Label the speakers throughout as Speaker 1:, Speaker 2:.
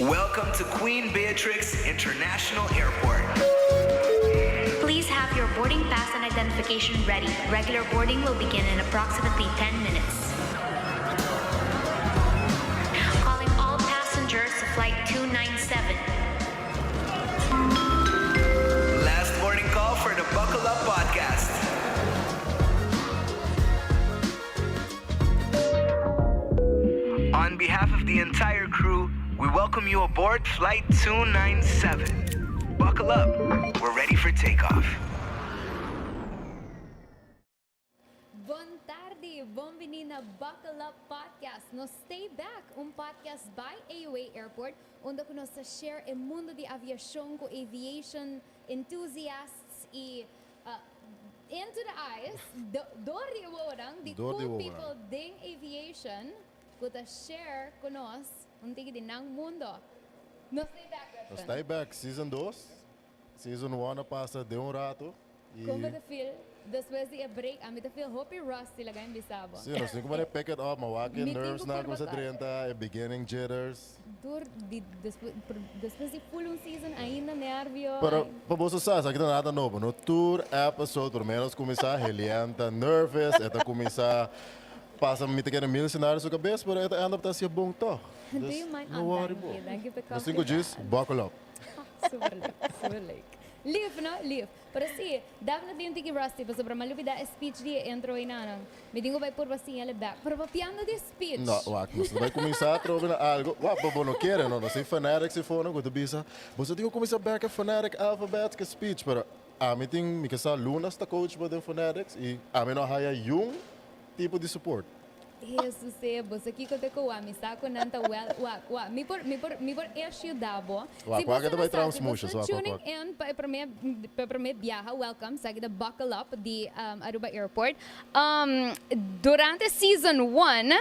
Speaker 1: Welcome to Queen Beatrix International Airport.
Speaker 2: Please have your boarding pass and identification ready. Regular boarding will begin in approximately 10 minutes. Calling all passengers to flight 297.
Speaker 1: Last boarding call for the Buckle Up podcast. On behalf of the entire crew, we welcome you aboard Flight 297. Buckle up. We're ready for takeoff.
Speaker 3: Bon tardi, bon bini na Buckle Up Podcast. Nos ta back, un podcast by AUA Airport, unda nos ta share e mundo di aviacion cu aviation enthusiasts y into the eyes, door di wowonan, di
Speaker 4: Door di
Speaker 3: cool
Speaker 4: wowonan.
Speaker 3: people den aviation, cu ta share cu nos un tiki di nan mundo. Nos ta back,
Speaker 4: Nos
Speaker 3: Gerson.
Speaker 4: ta back, season 2. Season 1 a pasa den un rato. E
Speaker 3: Con ta feel? Despues di e break, ami ta feel hopi rusty, laga mi bisa bo.
Speaker 4: Si, nos tin cu pick it up, maar
Speaker 3: Mi
Speaker 4: nerves
Speaker 3: tin cu
Speaker 4: na como
Speaker 3: por
Speaker 4: sa 30, e beginning jitters.
Speaker 3: Door di despues despues di full un season ainda nervio.
Speaker 4: Pero,
Speaker 3: Ai.
Speaker 4: pa bo sa, aki ta nada nobo. No tur episode, por menos cuminsa, Helian ta nervous, e ta cuminsa pasa mi ta kere mil scenario su cabes, pero e ta end up ta asina bon toch.
Speaker 3: Do
Speaker 4: Dus,
Speaker 3: you mind?
Speaker 4: no worry,
Speaker 3: Thank
Speaker 4: bo.
Speaker 3: you. Thank you for
Speaker 4: Nos tin cu just buckle up.
Speaker 3: Super leuk, super leuk. Lief, no? Lief. Pero si, definitely un tiki rusty, pasobra m'a lubida e speech di intro ey nan. Mi tin cu bay por asina ele back. Pero papiando di speech.
Speaker 4: No, wak, nos bay cuminsa trobe na algo. Wak, bo no kier, no, no sei phonetics e fone, cu bisa. Bo tin cu cuminsa back e phonetic alphabet cu speech, pero ami tin, mi ke sa lunas ta coach bo den phonetics y ami no haya yung tipo di support.
Speaker 3: Jesus, eh, bo kico te ko mi sa ko nanta well, wak, wak. Mi por issue dabo.
Speaker 4: Wak, wak, ito bay transmushes, wak, wak,
Speaker 3: Tuning
Speaker 4: wak.
Speaker 3: in pa prome biaha, welcome sa the Buckle Up di Aruba Airport. Durante season 1,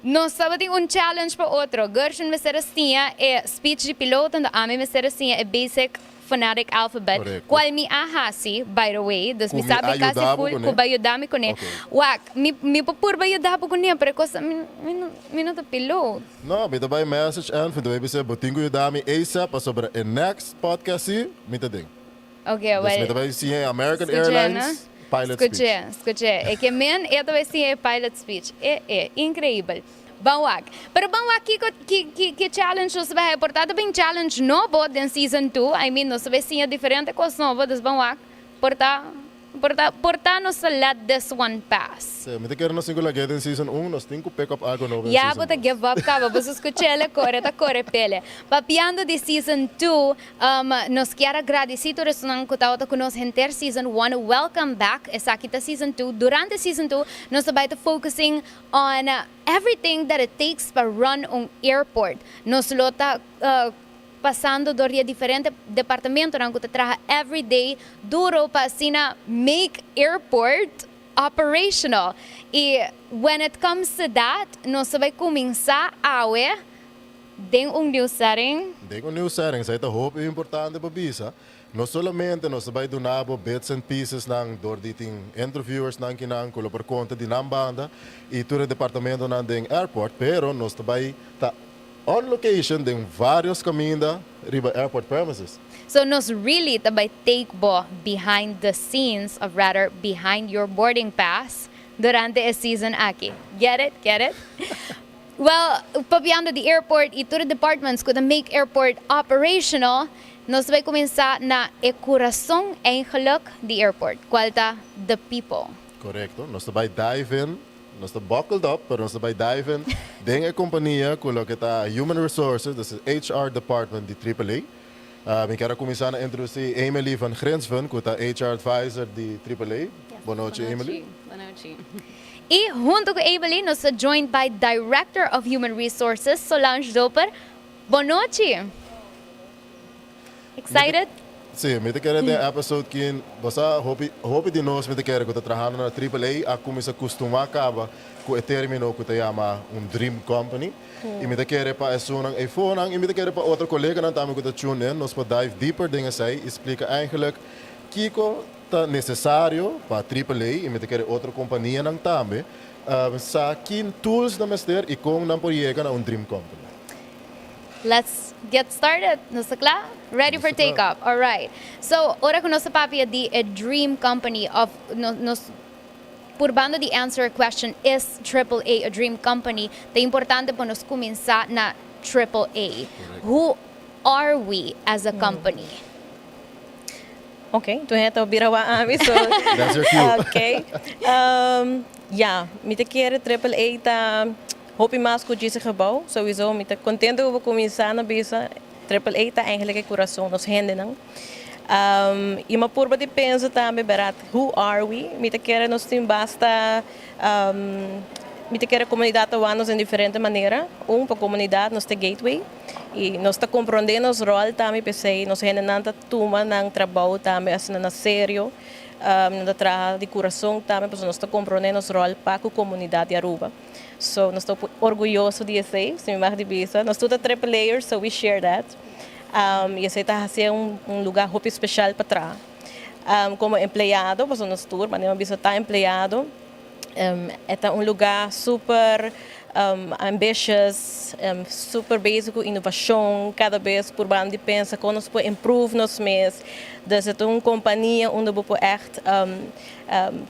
Speaker 3: nos tabatin un challenge pa otro. Gershon mester a siña e speech di piloto, and ami mester a siña e basic phonetic alphabet.
Speaker 4: Correcto.
Speaker 3: Cual mi a hasi, by the way, dus mi
Speaker 4: Cu mi
Speaker 3: sabi kasi
Speaker 4: ayudabo
Speaker 3: full
Speaker 4: kuné?
Speaker 3: cu bo a yuda mi cune. Wak, mi por a yuda bo cune, pero cos mi no ta pilot.
Speaker 4: No, mi ta bay message en vind we bisa bo tin cu yuda mi ASAP sobre e next podcast si, mi ta den.
Speaker 3: Okay,
Speaker 4: Dus
Speaker 3: well.
Speaker 4: mi ta bay siña American
Speaker 3: Scuche,
Speaker 4: Airlines
Speaker 3: no?
Speaker 4: pilot speech.
Speaker 3: Scuche, scuche. E ke men, e tambe siña e pilot speech. E increibel. Ban wak. Pero ban wak, ki challenge nos bay por ta bin challenge nobo den season 2? I mean, nos bay siña diferente cos nobo, dus ban wak. Por ta nos let this one pass.
Speaker 4: Si, mi ta kere nos tin cu lag'e den season 1, nos tin cu pick up algo nobo den
Speaker 3: Ja,
Speaker 4: season
Speaker 3: bo ta
Speaker 4: 2.
Speaker 3: give up caba. Bo scucha el a core, ta core pele. Papiando di season 2, nos kier gradici tur esnan cu tabata cu nos henter season 1. Welcome back. Esaki ta season 2. Durante season 2, nos ta focusing on everything that it takes pa run un airport. Nos lo ta pasando door di diferente departamento cu ta traha every day duro pa asina make airport operational. Y when it comes to that, nos bay cuminsa awe den un new setting.
Speaker 4: Den un new setting, esey ta hopi importante pa bisa. No solamente nos bay duna bo bits and pieces nan door di tin interviewers nan kinan cu lo por conta di nan banda y tur departamento nan den airport, pero nos bay ta on location den varios caminda riba airport premises.
Speaker 3: So nos really ta bay take bo behind the scenes of, rather, behind your boarding pass durante e season aki. Get it? Get it? Well, papiando di airport y tur departments cu make airport operational, nos bay cuminsa na e curason eigenlijk di airport, cual ta the people.
Speaker 4: Correcto. Nos bay dive in, nos ta buckled up, pero nos bay dive in den e compania cu loke ta Human Resources, this is HR department di AAA. Mi kier cuminsa na introduci Emily van Grinsven, cu ta HR advisor di AAA. Bon nochi, Emily.
Speaker 5: Bon nochi.
Speaker 3: Y hunto cu Emily, nos ta joined by Director of Human Resources, Solange Doper. Bon nochi. Excited?
Speaker 4: Si, mi ta kere den episode cu bo hopi hopi di nos, mi ta kere cu ta trahando na AAA a cuminsa custuma caba cu e termino cu ta yama un dream company. Y mi ta kere pa esunnan eyfonan y mi ta kere pa otro coleganan tambe cu ta tune in, nos por dive deeper den esey y splica eigenlijk kico ta necesario pa AAA y mi ta kere otro companianan tambe. Sa ki tools nan mester y con nan por yega na un dream company.
Speaker 3: Let's get started. Nos ta cla? Ready for
Speaker 4: Nos ta cla.
Speaker 3: take off. All right. So, ora cu nos papia di a dream company of no, nos purbando di answer a question, is AAA a dream company? Ta importante pa nos cuminsa na AAA. Who are we as a company?
Speaker 5: Ok, tur hende ta bira wak ami, so
Speaker 4: That's your cue.
Speaker 5: Ok. Ja, mi ta kere AAA ta hopi mas cu djis gebouw. Sowieso, mi ta contento cu cuminsa na bisa. AAA ta eigenlijk e curason, nos hendenan. Y mi a purba di pensa tambe, berdat, who are we? Mi ta kere nos tin basta mi ta kere comunidad ta wak nos den diferente manera. Un, pa comunidad nos ta gateway. Y nos ta comprende nos rol tambe, p'esey nos hendenan ta tuma nan trabou tambe asina na serio. Nan ta traha di curason tambe, pasobra nos ta comprende nos rol pa cu comunidad di Aruba. So nos ta orguyoso di esey, si mi mag di bisa. Nos tur ta triple A'ers, so we share that. Y esey ta haci un lugar hopi special pa traha. Como empleado, pasobra nos tur, manera mi bisa, ta empleado. Ta un lugar super ambitious, super basic cu innovacion, cada bes purbando di pensa con nos por improve nos mes. Dus e ta un compania unda bo por echt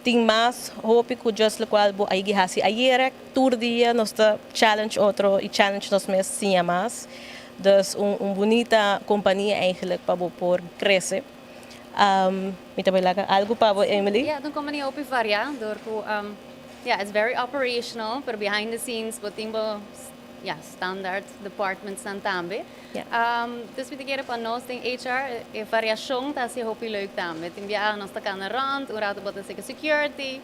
Speaker 5: tin mas hopi cu just locual bo a hasi ayera. Tur dia nos ta challenge otro y challenge nos mes siña mas. Dus un bunita compania eigenlijk pa bo por crece. Mi tambe laga algo pa bo, Emily.
Speaker 6: Yeah, un company hopi varia, door cu yeah, it's very operational, pero behind the scenes bo tin bo, yeah, standard departments nan tambe. Dus mi ta kere pa nos den HR, e variacion ta asina hopi leuk tambe. Tin biaha nos ta cana rond, un rato bo ta security,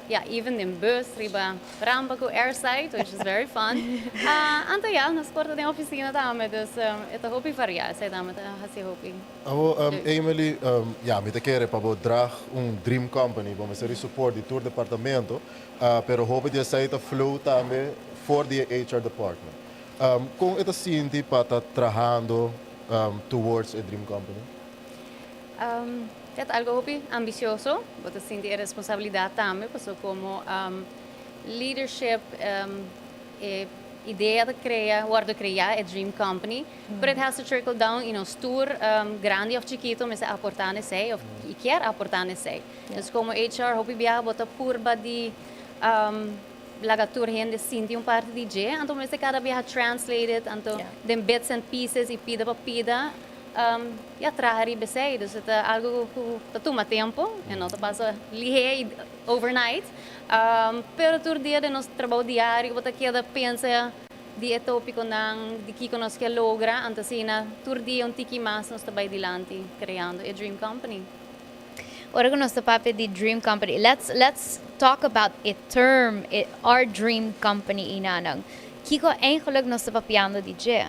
Speaker 6: yeah, even den bus riba rampa cu airside, which is very fun. Anto ja, nos por ta den oficina tambe, dus e ta hopi varia, esey tambe ta hasi hopi.
Speaker 4: Abo, Emily, ja, mi ta kere pa bo draag un dream company, bo mester support di tur departamento, pero hopi di esey ta flow tambe for di HR department. Con e ta sinti pa ta trahando towards a dream company?
Speaker 6: Ta algo hopi ambicioso, bo ta sinti e responsabilidad tambe, paso como leadership, e idea di crea, wordo crea e dream company, but it has to trickle down in nos tur, grandi of chikito, mester aporta esey, of kier aporta esey. Dus como HR, hopi biaha bo ta purba di laga tur hende sinti un parti di dje, anto mester cada biaha translated, anto den bits and pieces y pida pa pida, ja, traha riba esey, dus ta algo cu ta tuma tempo, y no ta pasa lihe overnight, pero tur dia den nos trabou diario, bo ta keda pensa di e topiconan, di kico nos kier logra, anto asina, tur dia un tiki mas nos ta bay dilanti, creando a dream company.
Speaker 3: Ora cu nos papia di dream company, let's talk about a term, our dream company inanang. Kico eigenlijk nos ta papiando di dje?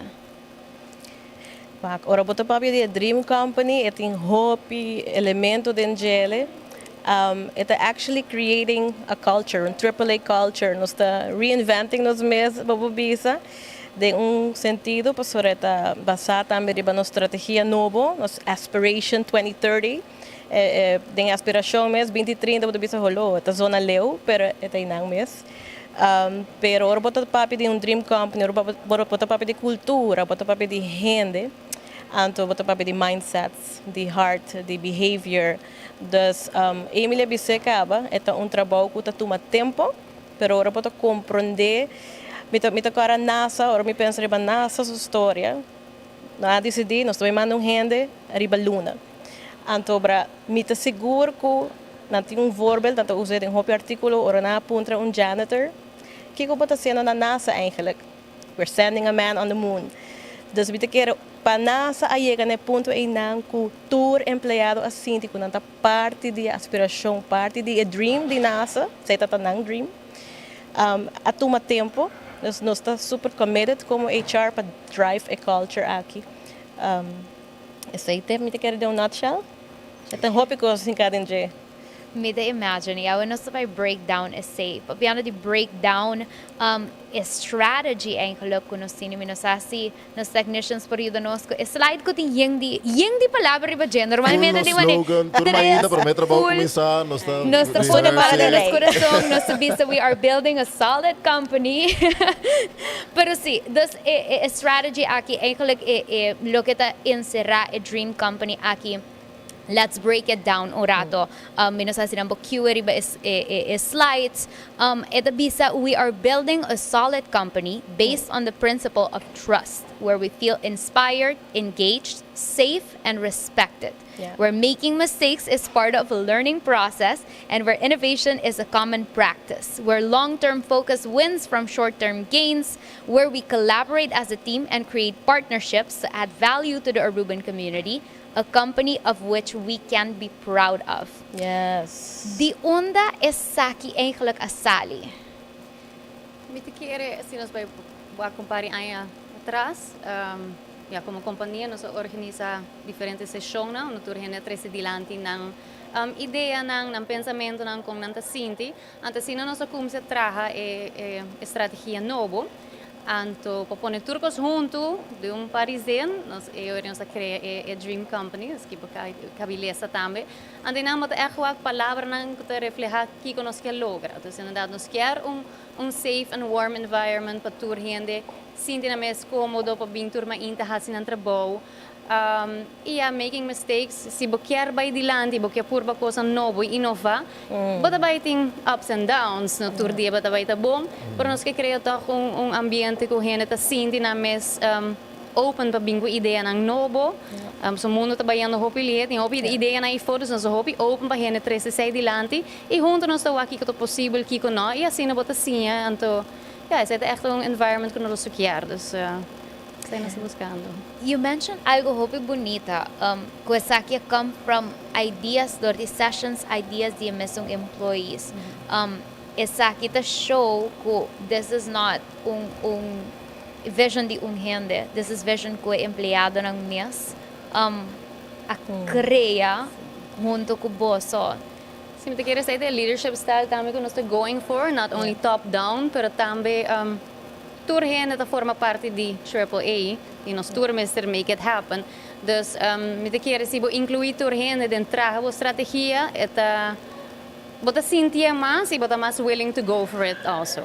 Speaker 5: Pak, ora bo ta papia di dream company, e tin hopi elemento den dje. It actually creating a culture, un AAA culture. Nos ta reinventing nos mes, bo por bisa, den un sentido, pasobra ta basa tambe riba nos strategia nobo, nos Aspiration 2030. Den aspiracion mes, 2030, bo bisa holo, ta zona leu, pero e ta einan mes. Pero ora bo ta papia di un dream company, ora bo ta papia di cultura, bo ta papia di hende, anto bo ta papia di mindsets, di heart, di behavior. Dus Emily a bis'e caba, ta un trabou cu ta tuma tempo, pero ora bo ta comprende, mi ta awor NASA, ora mi pensa riba NASA su historia, nan a dicidi, nos ta manda un hende riba luna. Anto bra, mi ta sigur cu nan tin un voorbeeld, nan ta usa den hopi articulo, ora nan a puntra un janitor, kico bo ta haciendo na NASA eigenlijk? We're sending a man on the moon. Dus mi ta kere pa NASA a yega na punto einan cu tur empleado a sinti cu nan ta parti di aspiracion, parti di e dream di NASA, esey ta nan dream. A tuma tempo, nos ta super committed como HR pa drive a culture aki. Esey ta, mi ta kere den un nutshell. E tin hopi cos den cada dje.
Speaker 3: Mi ta imagine, ja, nos bay break down esey. Papiando di break down e strategy eigenlijk cu nos tin, nos asina, nos technicians por yuda nos cu e slide cu tin yen di palabra riba dje. Normalmente
Speaker 4: Tur
Speaker 3: tin
Speaker 4: nos slogan, tur mainta prome trabou cuminsa, nos ta
Speaker 3: Nos ta pone para den nos curason, nos ta bisa "We are building a solid company." Pero si, dus e strategy aki eigenlijk e loke ta encera e dream company aki. Let's break it down un rato. Nos a hasi un query riba e slides. E ta bisa, "We are building a solid company based on the principle of trust, where we feel inspired, engaged, safe, and respected. Where making mistakes is part of a learning process and where innovation is a common practice. Where long-term focus wins from short-term gains, where we collaborate as a team and create partnerships to add value to the Aruban community, a company of which we can be proud of." Di unda esaki eigenlijk a sali?
Speaker 6: Mi ta kere, si nos bay compara aña atras, ja, como compania nos a organisa diferente sesion, no, tur hende a trece dilanti nan idea nan, nan pensamento nan, con nan ta sinti. Anto asina nos a cuminsa traha e strategia nobo. Anto, pa pone tur cos hunto, di un parizin, nos a crea e Dream Company, cu caba lesa tambe. Anto, nan ta echt wak palabranan cu ta refleha kico nos kier logra. Anto, inderdaad, nos kier un safe and warm environment pa tur hende sinti nan mes comodo pa bin tur mainta hasi nan trabou. Y yeah, making mistakes, si bo kier bay dilanti, bo kier purba cos nobo y innova, bo ta bay tin ups and downs, no tur dia bo ta bay ta bon, pero nos kier crea toch un ambiente cu hende ta sinti nan mes open pa bin cu idea nan nobo. So mundo ta bayendo hopi lihe, tin hopi idea nan afo, nos hopi open pa hende trece esey dilanti y hunto nos ta wak kico ta posibel, kico no, y asina bo ta siña. Anto, ja, esey ta echt un environment cu nos kier, dus esey nos ta buscando.
Speaker 3: You mentioned algo hopi bunita, cu esaki come from ideas door di sessions, ideas di mesun employees. Esaki ta show cu this is not un vision di un hende, this is vision cu e empleadonan mes a crea hunto cu boso.
Speaker 6: Si, mi kier say e leadership style tambe cu nos ta going for, not only top down, pero tambe tur hende ta forma parti di Triple A y nos tur mester make it happen. Dus mi ta kere si bo inclui tur hende den traha bo strategia, e ta bo ta sinti mas y bo ta mas willing to go for it also.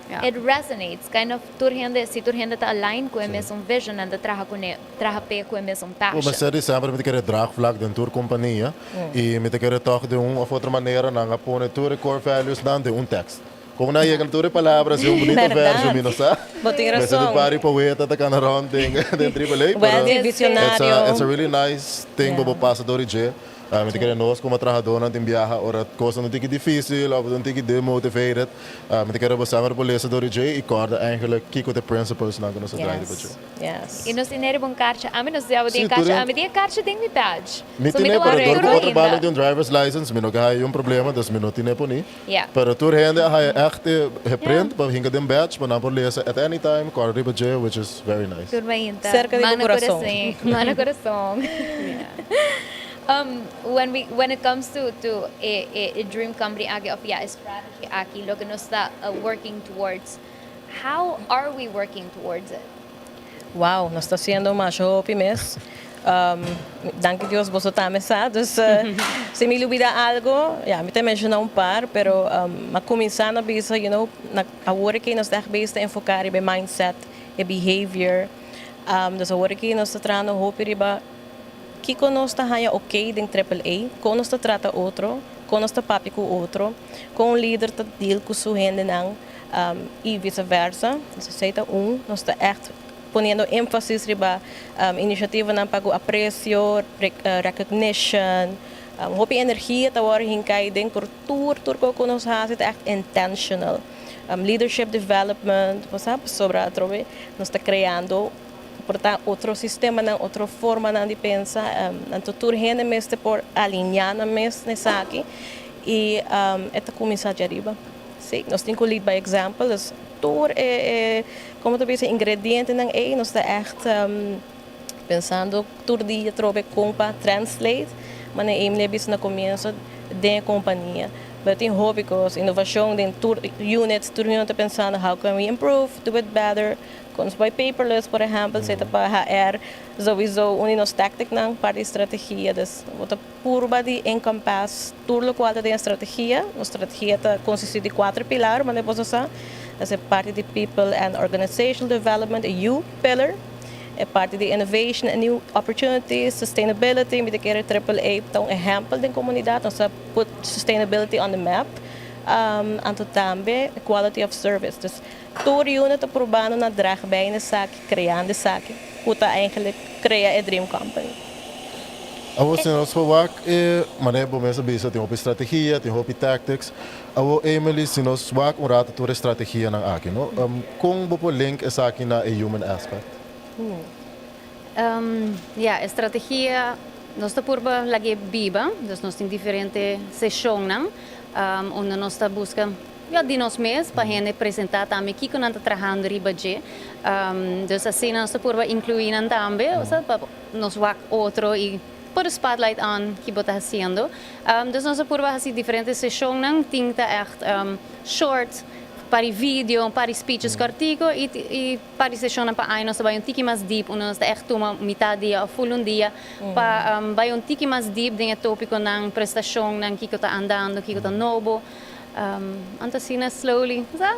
Speaker 6: Yeah.
Speaker 3: It resonates, kind of tur hende, si tur hende ta align cu e mesun vision and traha cu ne, traha pe cu e mesun passion.
Speaker 4: Bom, mas semper mi ta kere draagvlak den tur compania y mi ta kere toch di un of otro manera nan a pone tur core values nan den un tekst. Como nan yega tur palabra, si un bunita verso, mi no sa.
Speaker 5: Bo tin
Speaker 4: Mas
Speaker 5: rason.
Speaker 4: e pari poeta ta cana rond den Triple A,
Speaker 5: Well,
Speaker 4: pero
Speaker 5: visionario.
Speaker 4: It's a really nice thing yeah. Pasa door dje. Mi ta kere nos como trahador nan tin biaha ora cos un tiki dificil of un tiki demotivated. Mi ta kere bo semper por lesa door dje y corda eigenlijk kico e principles nan cu nos a draai riba dje.
Speaker 3: Y nos tin un carchi. Ami nos tin
Speaker 4: Si,
Speaker 3: carchi. Ami tin carchi den mi badge.
Speaker 4: Mi
Speaker 3: So
Speaker 4: tin,
Speaker 3: mi ta
Speaker 4: pero
Speaker 3: wak
Speaker 4: door
Speaker 3: tur
Speaker 4: cu otro
Speaker 3: ainda.
Speaker 4: banda di un driver's license, mi no haya un problema, dus mi no tin poni. Pero tur hende haya echt geprint, pa hinka den badge, pa nan por lesa at any time, corda riba dje, which is very nice.
Speaker 3: Tur mainta.
Speaker 5: Cerca di
Speaker 3: Mano
Speaker 5: coração.
Speaker 3: Coração. Mano coração. When it comes to a dream company aki of, yeah, a strategy aki, loke nos ta working towards, how are we working towards it?
Speaker 5: Wow, nos ta haciendo mas hopi mes. Danki Dios boso tambe sa. Dus si mi lubida algo, ja, mi ta menciona un par, pero a cuminsa na bisa, na awor cu nos ta echt bezig ta enfoca riba mindset e behavior. Dus awor cu nos ta trahando hopi riba kico nos ta haya ok den Triple A, con nos ta trata otro, con nos ta papia cu otro, con un lider ta deal cu su hendenan y vice-versa. Dus esey ta un, nos ta echt poniendo énfasis riba iniciativanan pa aprecio, recognition, hopi energia ta wordo hinca den por tur cu nos haci ta echt intentional. Leadership development, bo sabi, sobre atrobe, nos ta creando por ta otro sistema nan, otro forma nan di pensa, anto tur hende mester por alinea nan mes n'esaki y e ta cuminsa di ariba. Si, nos tin cu lead by example, dus tur e, con ta bisa, ingrediente nan ey, nos ta echt pensando tur dia trobe con pa translate, maar na Emily bisa na comienso. Den e compania. But tin hopi cos, innovacion den tur units, tur unit ta pensando how can we improve, do it better. Con nos bay paperless, por ehempel, esey ta pa HR sowieso un di nos tacticnan, parti di strategia. Dus bo ta purba di encompass tur locual ta den e strategia. Nos strategia ta consisti di cuater pilar, manera boso sa. E parti di people and organizational development, e U pillar. E parti di innovation and new opportunities, sustainability, mi ta kere Triple A ta un ehempel den comunidad, nos a put sustainability on the map. Anto tambe quality of service. Dus tur unit ta probando na draag bij esaki, creando esaki, cu ta eigenlijk crea e dream company.
Speaker 4: Awo, si nos wak e manera bo mes a bisa, tin hopi strategia, tin hopi tactics. Awo, Emily, si nos wak un rato tur e strategianan aki, no? Con bo por link esaki na e human aspect?
Speaker 6: Ja, strategia nos ta purba lag'e biba, dus nos tin diferente sesionnan, unda nos ta busca, ja, di nos mes pa hende presenta tambe kico nan ta trahando riba dje. Dus asina nos ta purba inclui nan tambe, osea, pa nos wak otro y put a spotlight on kico bo ta haciendo. Dus nos ta purba haci diferente sesionnan, tin ta echt short, par di video, par di speeches cortico y par di sesionnan pa aña nos ta bay un tiki mas deep, unda nos ta echt tuma mitad dia of full un dia pa bay un tiki mas deep den e topiconan, prestacionnan, kico ta andando, kico ta nobo. Anto asina slowly, sa?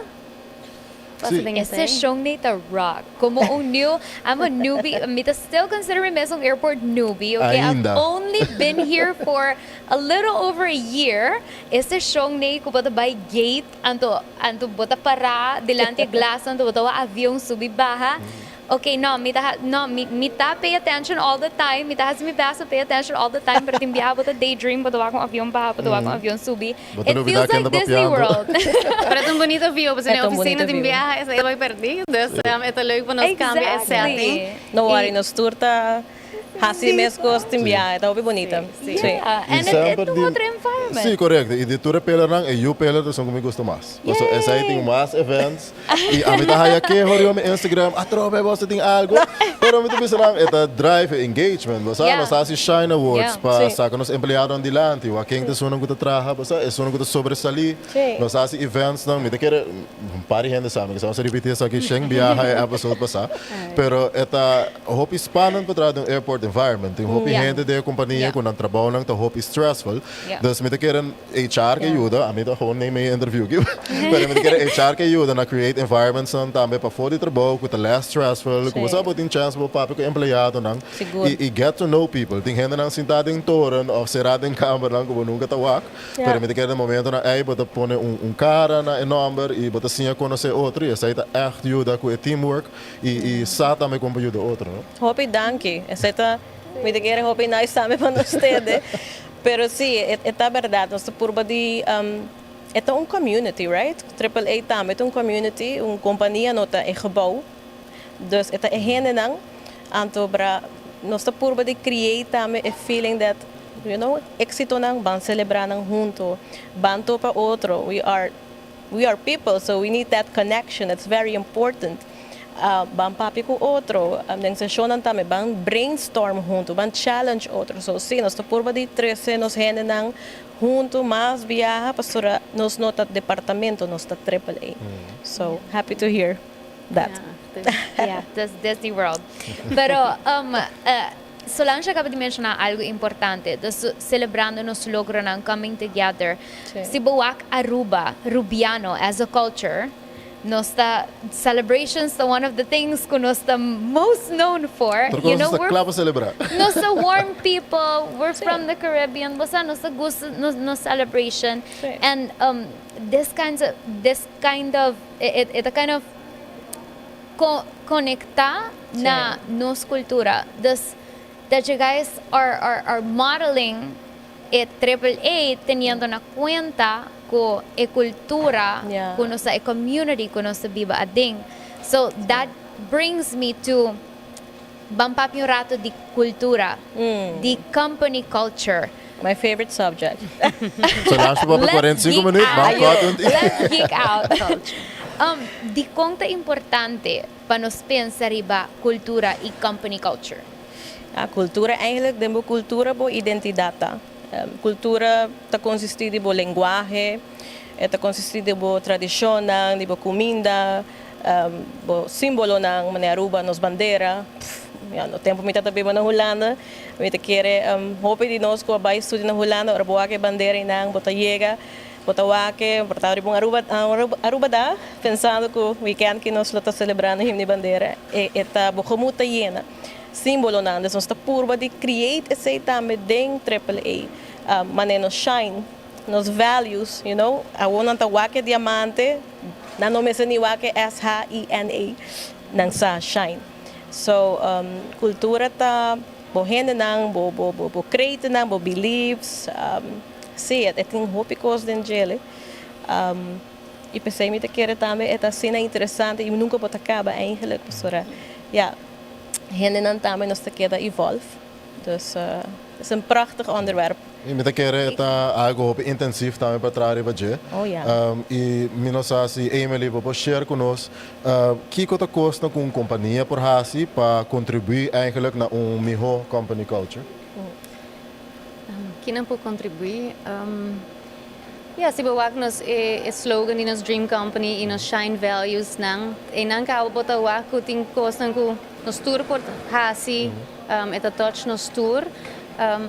Speaker 6: Pasa den
Speaker 3: E
Speaker 6: esey.
Speaker 3: Session ni ta rock. Como un new, I'm a newbie. Mi ta still consider mi mes un airport newbie, okay?
Speaker 4: Ainda.
Speaker 3: I've only been here for a little over a year. E session ni cu bo ta bay gate, anto bo ta para dilanti e glas, anto bo ta wak avion subi baha. Okay, no, mi ta, no, mi ta pay attention all the time. Mi ta haci mi best to pay attention all the time, pero tin biaha bo ta daydream, bo ta wak un avion baha, bo ta wak un avion subi.
Speaker 4: Bo ta
Speaker 3: It
Speaker 4: lubida
Speaker 3: feels
Speaker 4: ken
Speaker 3: like
Speaker 4: ta
Speaker 3: Disney
Speaker 4: papiando.
Speaker 3: World.
Speaker 6: Pero e ta un bunita view, pasobra
Speaker 5: E
Speaker 6: na
Speaker 5: ta un
Speaker 6: oficina
Speaker 5: bunita
Speaker 6: tin
Speaker 5: view.
Speaker 6: biaha esey bay perdi. Dus e ta leuk pa nos cambia e setting.
Speaker 5: No worry, nos tur ta haci mescos tin biaha, e ta hopi bunita.
Speaker 6: Si.
Speaker 5: Si.
Speaker 3: Yeah,
Speaker 4: Y
Speaker 3: and it,
Speaker 4: semper
Speaker 3: it's
Speaker 4: di
Speaker 3: otro environment.
Speaker 4: Si, correcto. Y di tur e pillarnan, e U pillar ta esun cu mi gusta mas. Pasobra esey tin mas events. Y ami ta haya keho riba mi Instagram, "Atrobe boso tin algo." Pero mi ta bisa nan, e ta drive e engagement. Bo sa, nos a haci Shine Awards pa saca nos empleadonan dilanti. Wak ken ta esunnan cu ta traha, bo sa, esunnan cu ta sobresali. Nos a haci eventsnan. Mi ta kere, un par di hende sa, mi kisas a ripiti esaki shen biaha e episode pasa. Pero e ta hopi spannend pa traha den un airport environment. Tin hopi hende den e compania cu nan trabounan ta hopi stressful. Dus mi ta kere HR ke yuda, ami ta gewoon neem e interview aki, pero mi ta kere HR ke yuda na create environmentsnan tambe pafó di trabou ku ta less stressful, ku bo sa bo tin chance pa bo papia ku empleadonan i get to know people. Tin hendenan sintá den toren òf será den kambernan ku bo nunka ta wak, pero mi ta kere den momentonan ei bo ta pone un kara na e nòmber i bo ta siña konosé otro i esei ta ègt yuda ku e teamwork i sa tambe kon pa yuda otro, no?
Speaker 5: Hopi danki. Esei ta, mi ta kere hopi nice tambe pa nos tende. Pero si, e ta berdad. Nos ta purba di, e ta un community, right? Triple A tambe ta un community, un compania no ta e gebouw. Dus e ta e hendenan. Anto bra nos ta purba di create tambe e feeling that, exitonan ban celebra nan hunto, ban topa otro. We are people, so we need that connection. It's very important. Ban papia cu otro, den sesionnan tambe, ban brainstorm hunto, ban challenge otro. So si, nos ta purba di trece nos hendenan hunto mas biaha, pasobra nos no ta departamento, nos ta Triple A. So happy to hear that.
Speaker 3: Yeah, this Disney World. Pero Solange a caba di menciona algo importante, dus celebrando nos logronan, coming together. Si bo wak Aruba, Rubiano as a culture, nos ta celebrations ta one of the things cu nos ta most known for.
Speaker 4: Tur cos ta cla pa celebra.
Speaker 3: Nos ta warm people, we're from the Caribbean, bo sa, nos ta gusta nos celebration. And this kind of, it a kind of conecta na nos cultura. Dus that you guys are modeling e Triple A teniendo na cuenta cu e cultura, cu nos e community cu nos ta biba aden. So that brings me to ban papia un rato di cultura, di company culture.
Speaker 5: My favorite subject.
Speaker 4: Solange pa 45 minuut, ban cut un
Speaker 3: Let's geek out. Di con ta importante pa nos pensa riba cultura y company culture?
Speaker 5: A cultura eigenlijk, den bo cultura bo identidad ta. Cultura ta consisti di bo lenguahe, e ta consisti di bo tradicionnan, di bo cuminda, bo simbolonan, manera Aruba nos bandera. Ya, no tempo mi tata biba na Hulanda, mi ta kere hopi di nos cu a bay studia na Hulanda, ora bo wak e bandera einan, bo ta yega, bo ta wak e, bo ta riba un Aruba, Aruba da, pensando cu weekend ki nos lo ta celebrando himno di bandera, e ta, bo gemoed ta yena. Simbolonan, dus nos ta purba di create esey tambe den Triple A, manera nos shine, nos values, awor nan ta wak e diamante, nan no mester ni wak e S-H-I-N-E, nan sa shine. So, cultura ta bo hendenan, bo bo bo bo kreitonan, bo beliefs, si, e tin hopi cos den djele. Y p'esey mi ta kere tambe e ta asina interesante y nunca bo ta caba eigenlijk, pasobra, ya, hendenan tambe nos ta keda evolve. Dus, het is een prachtig onderwerp.
Speaker 4: Y mi ta kere ta algo hopi intensief tambe pa traha riba dje.
Speaker 5: Oh ja.
Speaker 4: Y mi no sa si Emily bo por share cu nos kico ta cosnan cu un compania por haci pa contribui eigenlijk na un miho company culture?
Speaker 6: Kinan por contribui? Ja, si bo wak nos e slogan di nos Dream Company y nos Shine Values nan, einan caba bo ta wak cu tin cosnan cu nos tur por haci, e ta touch nos tur.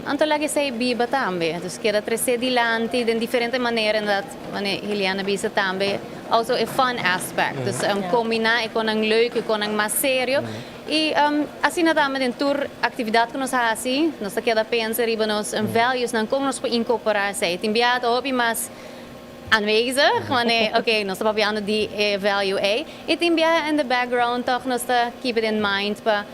Speaker 6: Anto laga esey biba tambe. Dus keda trece dilanti den diferente manera, inderdaad, manera Hiliana bisa tambe, also e fun aspect. Dus combina e conan leuk, e conan mas serio. Y asina tambe den tur actividad cu nos haci, nos ta keda pensa riba nos values nan, con nos por incorpora esey. Tin bia ta hopi mas aanwezig, wanneer, ok, nos ta papiando di e value ey. Y tin bia in the background toch nos ta keep it in mind pa,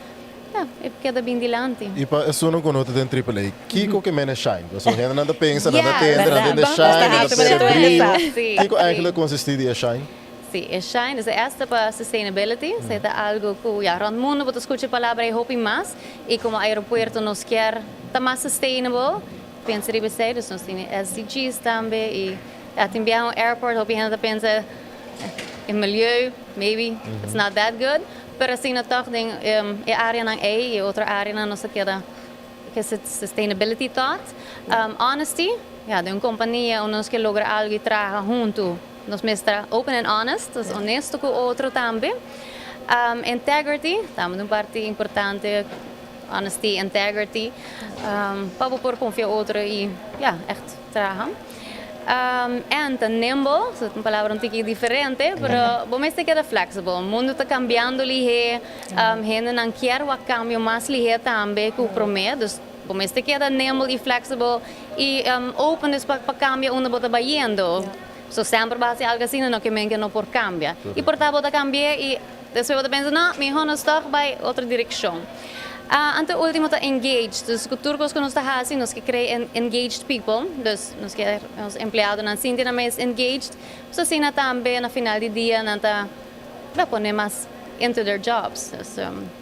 Speaker 6: ja, e keda bin dilanti.
Speaker 4: Y pa esunnan cu no ta den Triple A, kico ke mene shine? Pasobra hendenan ta pensa, nan ta tende, nan tende shine, nan ta pensa brillo. Kico eigenlijk consisti di e shine?
Speaker 6: Si, e shine, e S ta pa sustainability, esei ta algo cu ya rond mundo bo ta scucha e palabra ei hopi mas y como aeropuerto nos kier ta mas sustainable, pensa riba esei, dus nos tin e SDG's tambe y ya tin biaha un airport hopi hende ta pensa e milieu maybe it's not that good, pero asina toch den e areanan ei y otro areanan nos ta keda cu e sustainability thought. Honesty, ya den un compania unda nos kier logra algo y traha hunto. Nos mester open and honest, dus honesto cu otro tambe. Integrity, tambe un parti importante, honesty, integrity, pa bo por confia otro y ja, echt traha. En ta nimble, so un palabra un tiki diferente, pero bo mester keda flexible. Mundo ta cambiando lihe, hendenan kier wak cambio mas lihe tambe cu prome, dus bo mester keda nimble y flexible y open dus pa cambia unda bo ta bayendo. So semper bo haci algo asina no ke men ke no por cambia. Y por ta bo ta cambia y despues bo ta pensa no, miho nos toch bay otro direccion. Anto ultimo ta engaged. Dus cu tur cos cu nos ta haci nos ke crea engaged people. Dus nos ke nos empleadonan sinti nan mes engaged. So asina tambe na final di dia nan ta pone mas into their jobs. Dus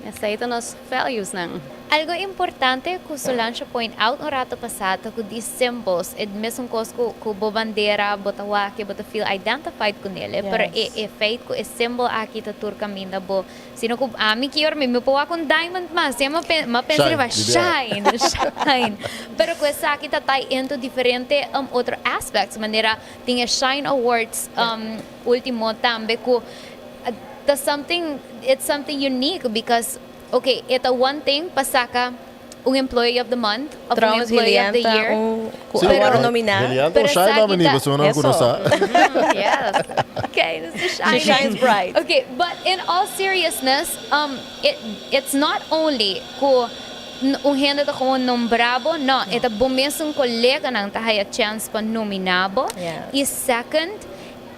Speaker 6: esey ta nos values nan.
Speaker 3: Algo importante cu Solange point out un rato pasa ta cu di symbols, e mesun cos cu bo bandera, bo ta wak, bo ta feel identified cu nele, pero e feit cu e symbol aki ta tur caminda bo, sino cu ami kier mi por wak un diamond mas, si mi a pensa riba shine, shine, pero cu esaki ta tie into diferente otro aspects, manera tin e Shine Awards ultimo tambe cu ta something, it's something unique because Ok, e ta one thing pa saca un employee of the month of un
Speaker 5: Trouwens,
Speaker 3: employee of
Speaker 5: Helian
Speaker 3: the
Speaker 5: ta
Speaker 3: year.
Speaker 5: un cu
Speaker 4: Sí,
Speaker 5: a worde
Speaker 4: pero
Speaker 5: nominá.
Speaker 4: Helian ta
Speaker 3: Pero
Speaker 4: un shine
Speaker 3: esaki
Speaker 4: nominee,
Speaker 3: ta-
Speaker 4: pasobra nan cu no
Speaker 5: Eso.
Speaker 4: sa.
Speaker 6: Yes.
Speaker 3: Okay, this is
Speaker 5: She
Speaker 3: shining.
Speaker 5: shines bright.
Speaker 3: Okay, but in all seriousness, it's not only cu un hende ta gewoon nombra bo, no, e ta bo mesun coleganan ta haya chance pa nomina bo.
Speaker 5: Yes.
Speaker 3: Y second,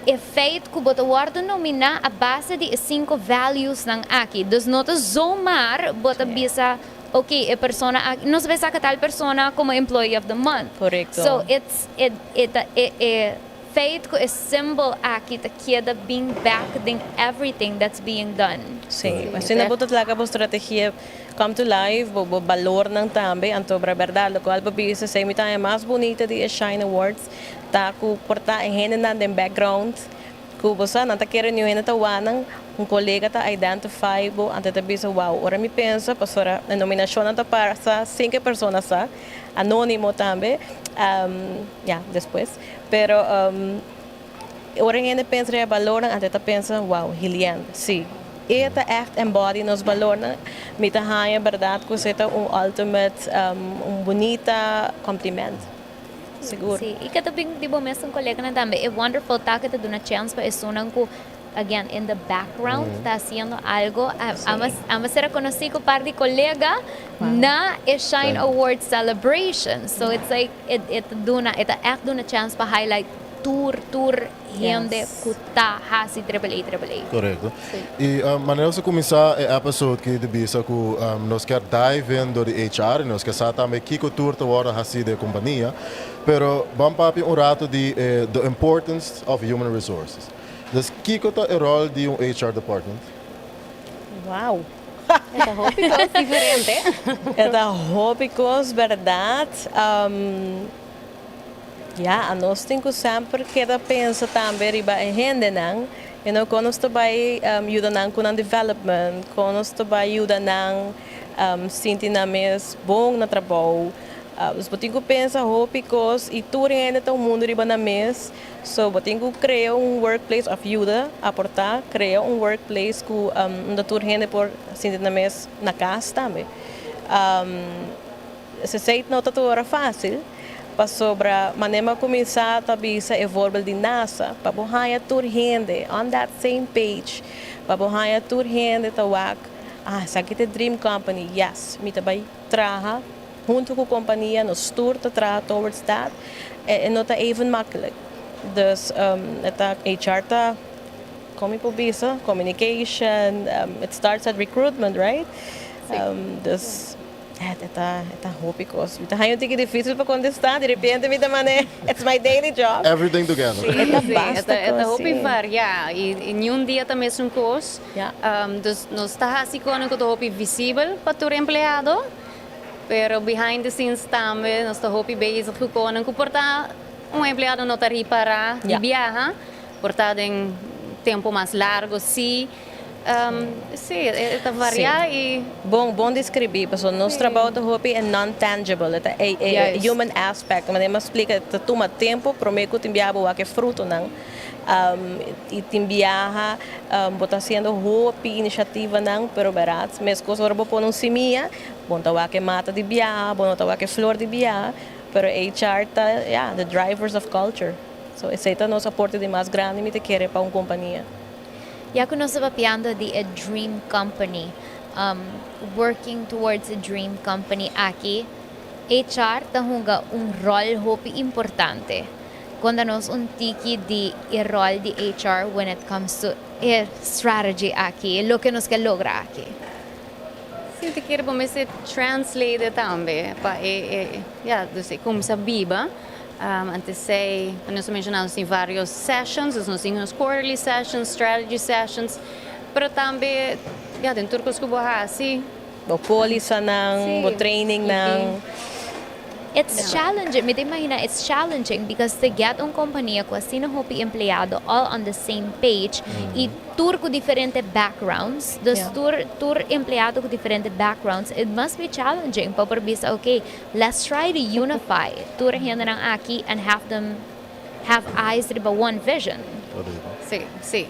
Speaker 3: e feit cu bo ta wordo nomina a base di e cinco values nan aki. Dus no ta zomaar bo ta bisa, ok, e persona aki, nos ta saca tal persona como employee of the month.
Speaker 5: Correcto.
Speaker 3: So it's, e, e, ta, e, e feit cu e symbol aki ta keda being back den everything that's being done.
Speaker 5: Si, asina bo ta laga bo strategia come to life, bo balor nan tambe, anto bra berdad, locual bo bisa, esey mi ta e mas bunita di e Shine Awards, ta cu por ta e hendenan den background, cu bo sa, nan ta kere niun hende ta wak nan, un colega ta identify bo, anto ta bisa, wow, ora mi pensa, pasobra e nominacionnan ta pasa sin cu e persona sa. Anonimo tambe, ya, despues. Pero ora hende pensa riba balornan, anto e ta pensa, wow, Hilian, si. E ta echt embody nos balornan. Mi ta haña berdad cu esey ta un ultimate, un bunita compliment. Sigur.
Speaker 3: Si, y cu ta bin di bo mesun coleganan tambe. E wonderful ta cu ta duna chance pa esunnan cu, again, in the background, ta haciendo algo. Ami a ser reconoci cu par di colega na e Shine Award celebration. So it's like, e ta duna, e ta echt duna chance pa highlight tur hende cu ta hasi AAA AAA.
Speaker 4: Correcto. Y manera nos a cuminsa e episode ki di bisa cu nos kier dive in door di HR y nos kier sa tambe kico tur ta wordo haci den e compania. Pero ban papia un rato di the importance of human resources. Dus kico ta e rol di un HR department?
Speaker 5: Wow!
Speaker 6: E ta hopi cos diferente.
Speaker 5: E ta hopi cos, berdad. Ya, anos tin ku semper keda pensa tambe riba e hendenan, kon nos ta bai yuda nan ku nan development, kon nos ta bai yuda nan sinti nan mes bon na trabou. Dus bo tin ku pensa hopi kos i tur hende ta un mundu riba nan mes, so bo tin ku krea un workplace òf yuda aportá krea un workplace ku unda tur hende por sinti nan mes na kas tambe. Esei no ta tur ora fásil, pasobra manera mi a kuminsá ta bisa e voorbeeld di NASA, pa bo haña tur hende on that same page, pa bo haña tur hende ta wak, ah, esaki ta e dream company, yes, mi ta bai traha huntu ku kompania, nos tur ta traha towards that, e no ta even makkelijk. Dus e ta, HR ta, kon mi por bisa, communication, it starts at recruitment, right? Dus. E ta, e ta hopi cos. Mi ta haña un tiki dificil pa contesta. Di repente mi ta mane, it's my daily job.
Speaker 4: Everything together.
Speaker 5: E ta basta
Speaker 6: E ta
Speaker 5: cos,
Speaker 6: hopi
Speaker 5: si.
Speaker 6: Varia y niun dia ta mesun cos. Dus nos ta haci conan cu ta hopi visibel pa tur empleado, pero behind the scenes tambe nos ta hopi bezig cu conan cu por ta un empleado no ta ripara di biaha, por ta den tempo mas largo si. Sí, e ta varia y.
Speaker 5: Bon, bon describí, pasobra nos trabou ta hopi e non-tangible, e ta e e human aspect. Manera mi a splica, e ta tuma tempo prome cu tin biaha bo wak e frutonan. Y tin biaha bo ta haciendo hopi iniciativanan, pero berat, mescos ora bo pone un simia, bo no ta wak e mata di biaha, bo no ta wak e flor di biaha, pero HR ta, ya, the drivers of culture. So esey ta nos aporte di mas grandi mi ta kere pa un compania.
Speaker 3: Ya cu nos ta papiando di e dream company, working towards a dream company aki, HR ta hunga un rol hopi importante. Conta nos un tiki di e rol di HR when it comes to e strategy aki, loke nos ke logra aki.
Speaker 6: Si, ta kere bo mester translate tambe pa e, ya, dus e cuminsa biba. Antes ei, nos a menciona nos tin varios sessions, dus nos tin nos quarterly sessions, strategy sessions, pero tambe, ya, den tur cos cu bo haci.
Speaker 5: Bo polisanan, bo trainingnan.
Speaker 3: It's challenging, mi ta imagina it's challenging because to get un compania cu asina hopi empleado all on the same page y tur cu diferente backgrounds, dus tur empleado cu diferente backgrounds, it must be challenging pa por bisa, okay, let's try to unify tur e hendenan aki and have them have eyes riba one vision.
Speaker 6: Si, si.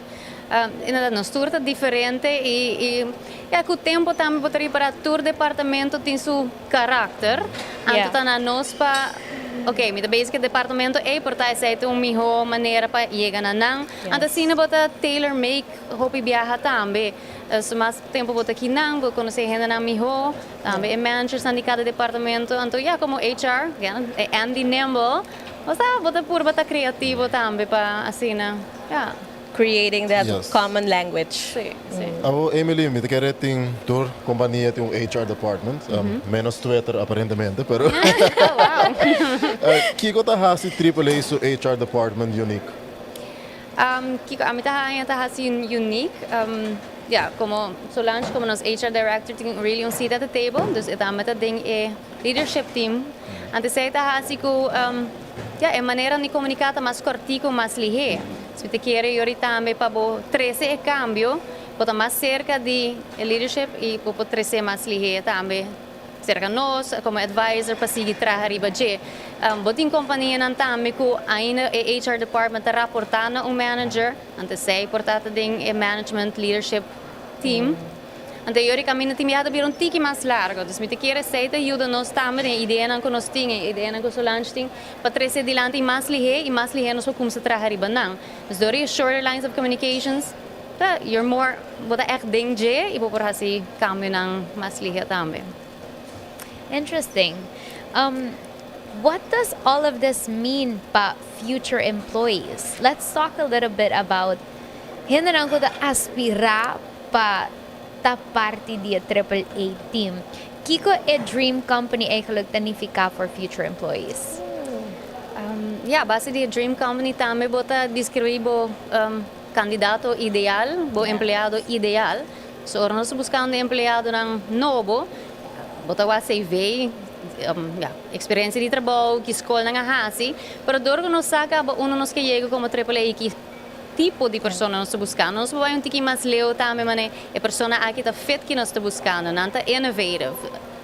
Speaker 6: Inderdaad, nos tur ta diferente y ya cu tempo tambe bo ta ripara tur departamento tin su karakter. Anto ta na nos pa, ok, mi ta bezig cu e departamento ey, por ta esey ta un miho manera pa yega na nan. Anto asina bo ta tailor make hopi biaha tambe. So mas tempo bo ta kinan, bo conoce hendenan miho, tambe e managersnan di cada departamento. Anto ya, como HR, e Andy Nimble, bo sa, bo ta purba ta creativo tambe pa asina, ya.
Speaker 5: Creating that common language.
Speaker 6: Si.
Speaker 4: Abo Emily, mi ta kere tin tur compania tin un HR department, menos Twitter aparentemente, pero kico ta haci Triple A su HR department unique?
Speaker 6: Kico ami ta haña ta haci unique? Ya, como Solange, como nos HR director tin really un seat at the table, dus e tambe ta den e leadership team. Antes esey ta haci cu, ya, e manera di comunica ta mas cortico, mas lihe. Si mi ta kere yori tambe pa bo trece e cambio, bo ta mas cerca di e leadership y bo por trece mas lihe tambe. Cerca nos, como advisor, pa sigui traha riba dje. Bo tin companianan tambe cu ainda e HR department ta raporta na un manager, anto esey por ta den e management leadership team. Anto e camino tin biaha ta bira un tiki mas largo. Dus mi ta kier esey ta yuda nos tambe den ideanan cu nos tin, e ideanan cu Solange tin, pa trece dilanti mas lihe y mas lihe nos por cuminsa traha riba nan. Dus door e shorter lines of communications, ta you're more, bo ta echt den dje y bo por haci cambionan mas lihe tambe.
Speaker 3: Interesting. What does all of this mean pa future employees? Let's talk a little bit about hendenan cu ta aspira pa ta parti di e Triple A team. Kico e Dream Company eigenlijk ta nifica for future employees?
Speaker 6: Ja, base di Dream Company tambe bo ta describi bo candidato ideal, bo empleado ideal. So, ora nos buscando empleadonan nobo, bo ta wak CV, ja, experiencia di trabou, ki scol nan a hasi, pero dor cu nos sa caba unda nos kier yega como Triple A, ki tipo di persona nos ta buscando. Nos bay un tiki mas leu tambe, mane e persona aki ta fit cu nos ta buscando, nan ta innovative,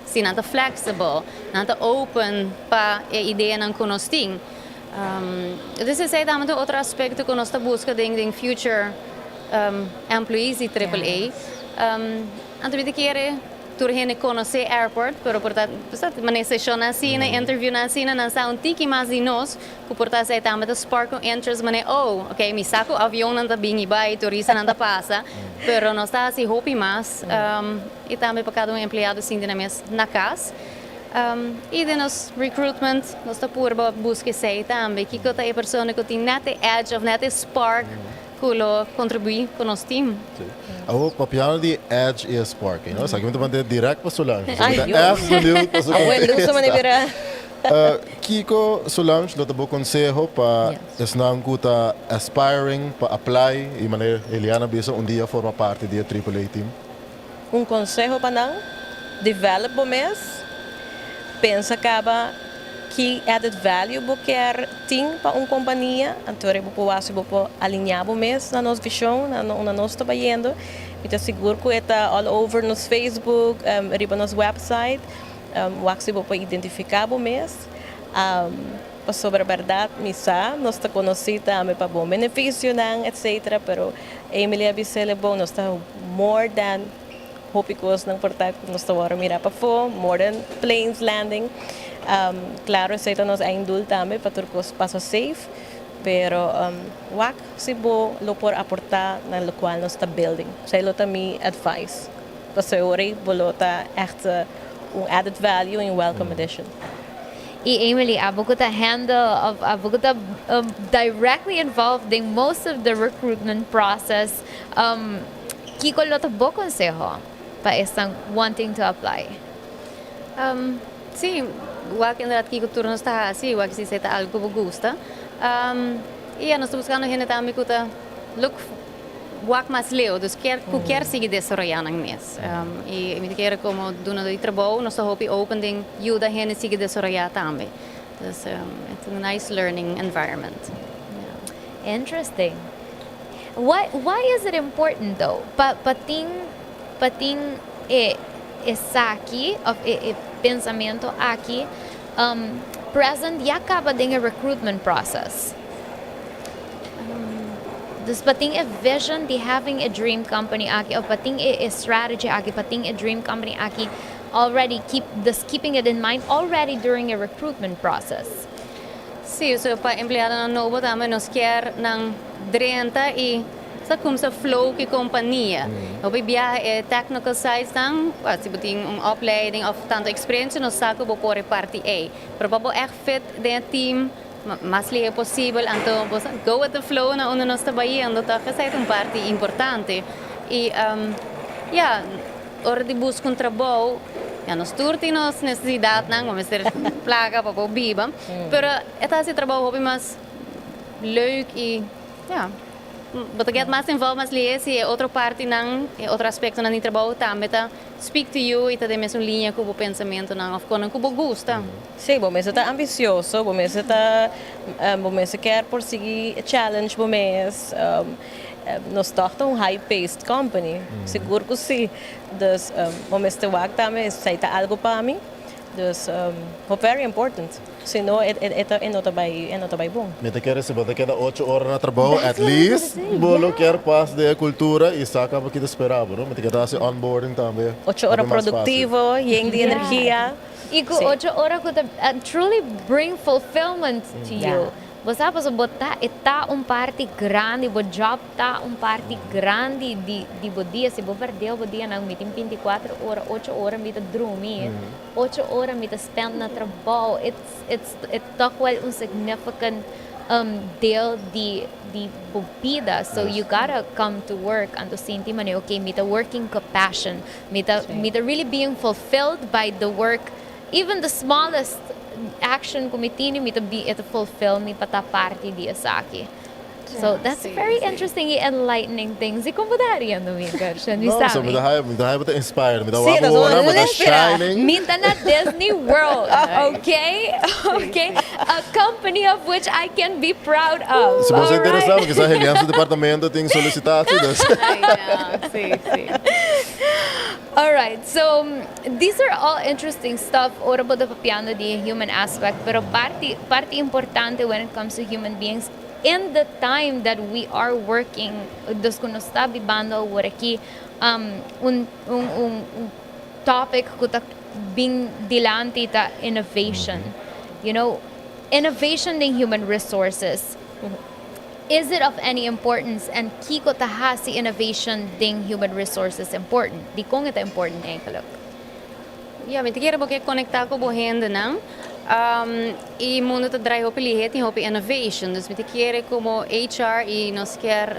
Speaker 6: si nan ta flexible, nan ta open pa e ideanan cu nos tin. Dus esey tambe otro aspecto cu nos ta busca den future employees di Triple A. Anto mi ta kier tur hende conoce airport, pero por ta, mane session asina, interview asina, nan sa un tiki mas di nos, cu por ta esey tambe ta spark un interest, mane, oh, ok, mi sa cu avionnan ta bin y bay, turistanan ta pasa, pero nos ta haci hopi mas, y tambe pa cada un empleado sinti nan mes na cas. Y den nos recruitment, nos ta purba busca esey tambe, kico ta e persona cu tin net e edge of net e spark cu lo contribui cu nos team.
Speaker 4: Si. Awo, papiando di edge y spark, esaki mi ta manda direct pa Solange.
Speaker 5: Ai,
Speaker 4: So,
Speaker 5: Dios.
Speaker 4: F benieuwd pa su
Speaker 5: Awo, luso mane bira.
Speaker 4: Kico, Solange, lo ta bo conseho pa esnan cu ta aspiring pa apply y, manera Eliana bisa, un dia forma parti di e Triple A team?
Speaker 5: Un conseho pa nan: develop bo mes, pensa caba ki added value bo kier tin pa un compania, anto bo por haci, bo por alinea bo mes na nos vision, na nos ta bayendo. Mi ta sigur cu ta all over nos Facebook, riba nos website, wak si bo por identifica bo mes. Pasobra berdad, mi sa, nos ta conoci tambe pa bon beneficionan, etc. Pero Emily a bis'e bon, nos ta more than hopi cosnan por ta nos ta wor mira pafo, more than planes landing. Claro, esey ta nos einddoel tambe, pa tur cos pasa safe, pero wak si bo lo por aporta na locual nos ta building. Esey lo ta mi advice. Pasobra bo lo ta echt un added value and welcome addition.
Speaker 3: Y Emily, abo cu ta handle of abo cu ta directly involved in most of the recruitment process. Kico lo ta bo conseho pa esnan wanting to apply?
Speaker 6: Si, wak inderdaad kico tur nos ta haci, wak si ta algo cu bo gusta. Y nos ta buscando hende tambe cu ta look wak mas leu, dus kier cu kier sigui desaroya nan mes. Y mi kier como dono di trabou, nos ta hopi open den yuda hende sigui desaroya tambe. Dus it's a nice learning environment. Yeah.
Speaker 3: Interesting. Why is it important, though? Pa tin e esaki of e pensamento aki present ya caba den e recruitment process. Dus pa tin e vision di having a dream company aki of pa tin e strategy aki, pa tin e dream company aki already keep this keeping it in mind already during a recruitment process.
Speaker 6: Si, so pa empleadonan nobo tambe nos kier nan drenta y sa cuminsa flow cu compania. Hopi biaha e technical side dan, well, si bo tin un opleiding of tanto experiencia, nos sa cu bo por parti A. Pero pa bo echt fit den team, mas lihe posibel, anto bo go with the flow na unda nos ta bayendo, toch esey un parti importante. Y ja, ora di busca un trabou, ja, nos tur tin nos necesidadnan, mester placa pa por biba, pero e ta haci trabou hopi mas leuk y ja, bo ta get mas involved mas lihe si e otro partinan, e otro aspectonan di trabou tambe ta speak to you y ta den mesun linea cu bo pensamentonan of con cu bo gusta.
Speaker 5: Si, bo mester ta ambicioso, bo mester kier por sigui challenge bo mes. Nos ta un high-paced company, sigur cu si. Dus bo mester wak tambe, esey ta algo pa mi. Dus very important. Si no, e no ta bay, e no ta bay bon.
Speaker 4: Mi ta kere si bo ta keda 8 ora na trabou, at least bo lo kier pas di cultura y saca pa kita spera bo, no? Mi ta kere haci onboarding tambe.
Speaker 5: 8 ora
Speaker 4: Hopi mas fácil.
Speaker 5: Productivo, yen di energia.
Speaker 3: Y cu 8 ora cu ta truly bring fulfillment to you. Bo sabi, bo ta, ta un parti grandi, bo job ta un parti grandi di bo dia. Si bo perde bo dia, no, mi tin 24 ora, 8 ora mi ta drumi, 8 ora mi ta spend na trabou. It's toch wel un significant deel di bo bida. So you gotta come to work and to sinti mane, okay, mi ta working cu passion. Mi ta really being fulfilled by the work. Even the smallest action cu mi tin, mi ta be it fulfill mi pa ta parti di esaki. So that's very interesting and enlightening things. Y con bo ta hariendo, Gershon? Mi
Speaker 4: No, so
Speaker 3: sabi.
Speaker 4: mi ta haya, mi ta haya ta inspired, mi ta
Speaker 5: Si,
Speaker 4: wak
Speaker 5: nos
Speaker 4: ora, mi ta
Speaker 5: inspira.
Speaker 4: shining.
Speaker 3: Mi ta na Disney World, okay? Okay? A company of which I can be proud of.
Speaker 4: Si bo ta
Speaker 3: All right?
Speaker 4: interesa, kisas Helian su departamento tin solicitacion. Dus.
Speaker 6: Ai, no, si.
Speaker 3: All right, so these are all interesting stuff. Ora bo ta papiando di human aspect, pero parti importante when it comes to human beings in the time that we are working, dus cu nos ta bibando awor aki, un topic cu ta bin dilanti ta innovation. Innovation in human resources. Is it of any importance and kiko ta hasi innovation den human resources important? Di con e ta important eigenlijk?
Speaker 6: Ja, mi ta kere bo kier conecta cu bo hendenan. Y mundo ta draai hopi lihe, tin hopi innovation. Dus mi ta kere como HR y nos kier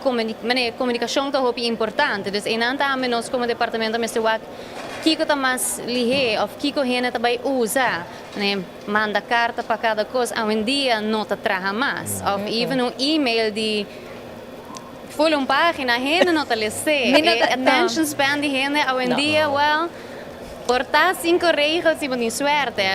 Speaker 6: comunicacion ta hopi importante. Dus einan tambe nos como departamento mester wak kiko ta mas lihe of kiko hende ta bay usa. Ne, manda carta pa cada cos, awendia no ta traha mas. Of even un email di full un pagina, hende no ta lesa.
Speaker 3: Mi no ta- no.
Speaker 6: Attention span di hende awendia, well, por ta cinco regels y bon suerte,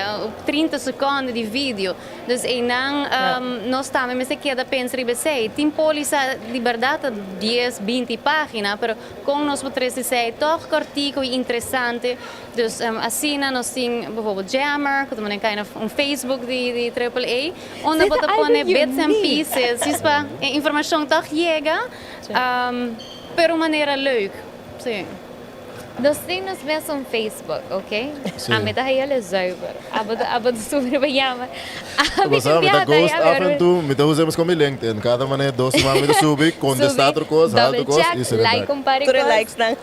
Speaker 6: 30 seconde di video. Dus einan nos tambe mester keda pensa riba esey. Tin polisa di berdad 10, 20 pagina, pero con nos por trece esey toch cortico y interesante. Dus asina nos tin bijvoorbeeld Jammer, cu ta kind of un Facebook di AAA, unda
Speaker 3: Si,
Speaker 6: bo ta
Speaker 3: algo
Speaker 6: pone bits and
Speaker 3: unique.
Speaker 6: pieces, dus pa informacion toch yega, pero manera leuk. Si.
Speaker 3: Nos tin nos mes un Facebook, ok?
Speaker 4: Si.
Speaker 3: Ami ta heel zuiver. Abo ta super pa yama.
Speaker 4: Bo sabi, mi ta ghost af en toe, mi ta usa como LinkedIn. Cada manera 2 siman mi ta subi, contesta otro cos,
Speaker 3: Double
Speaker 4: otro cos,
Speaker 3: check,
Speaker 4: y se
Speaker 3: like un par di
Speaker 5: Tur
Speaker 3: cos.
Speaker 5: likes nan.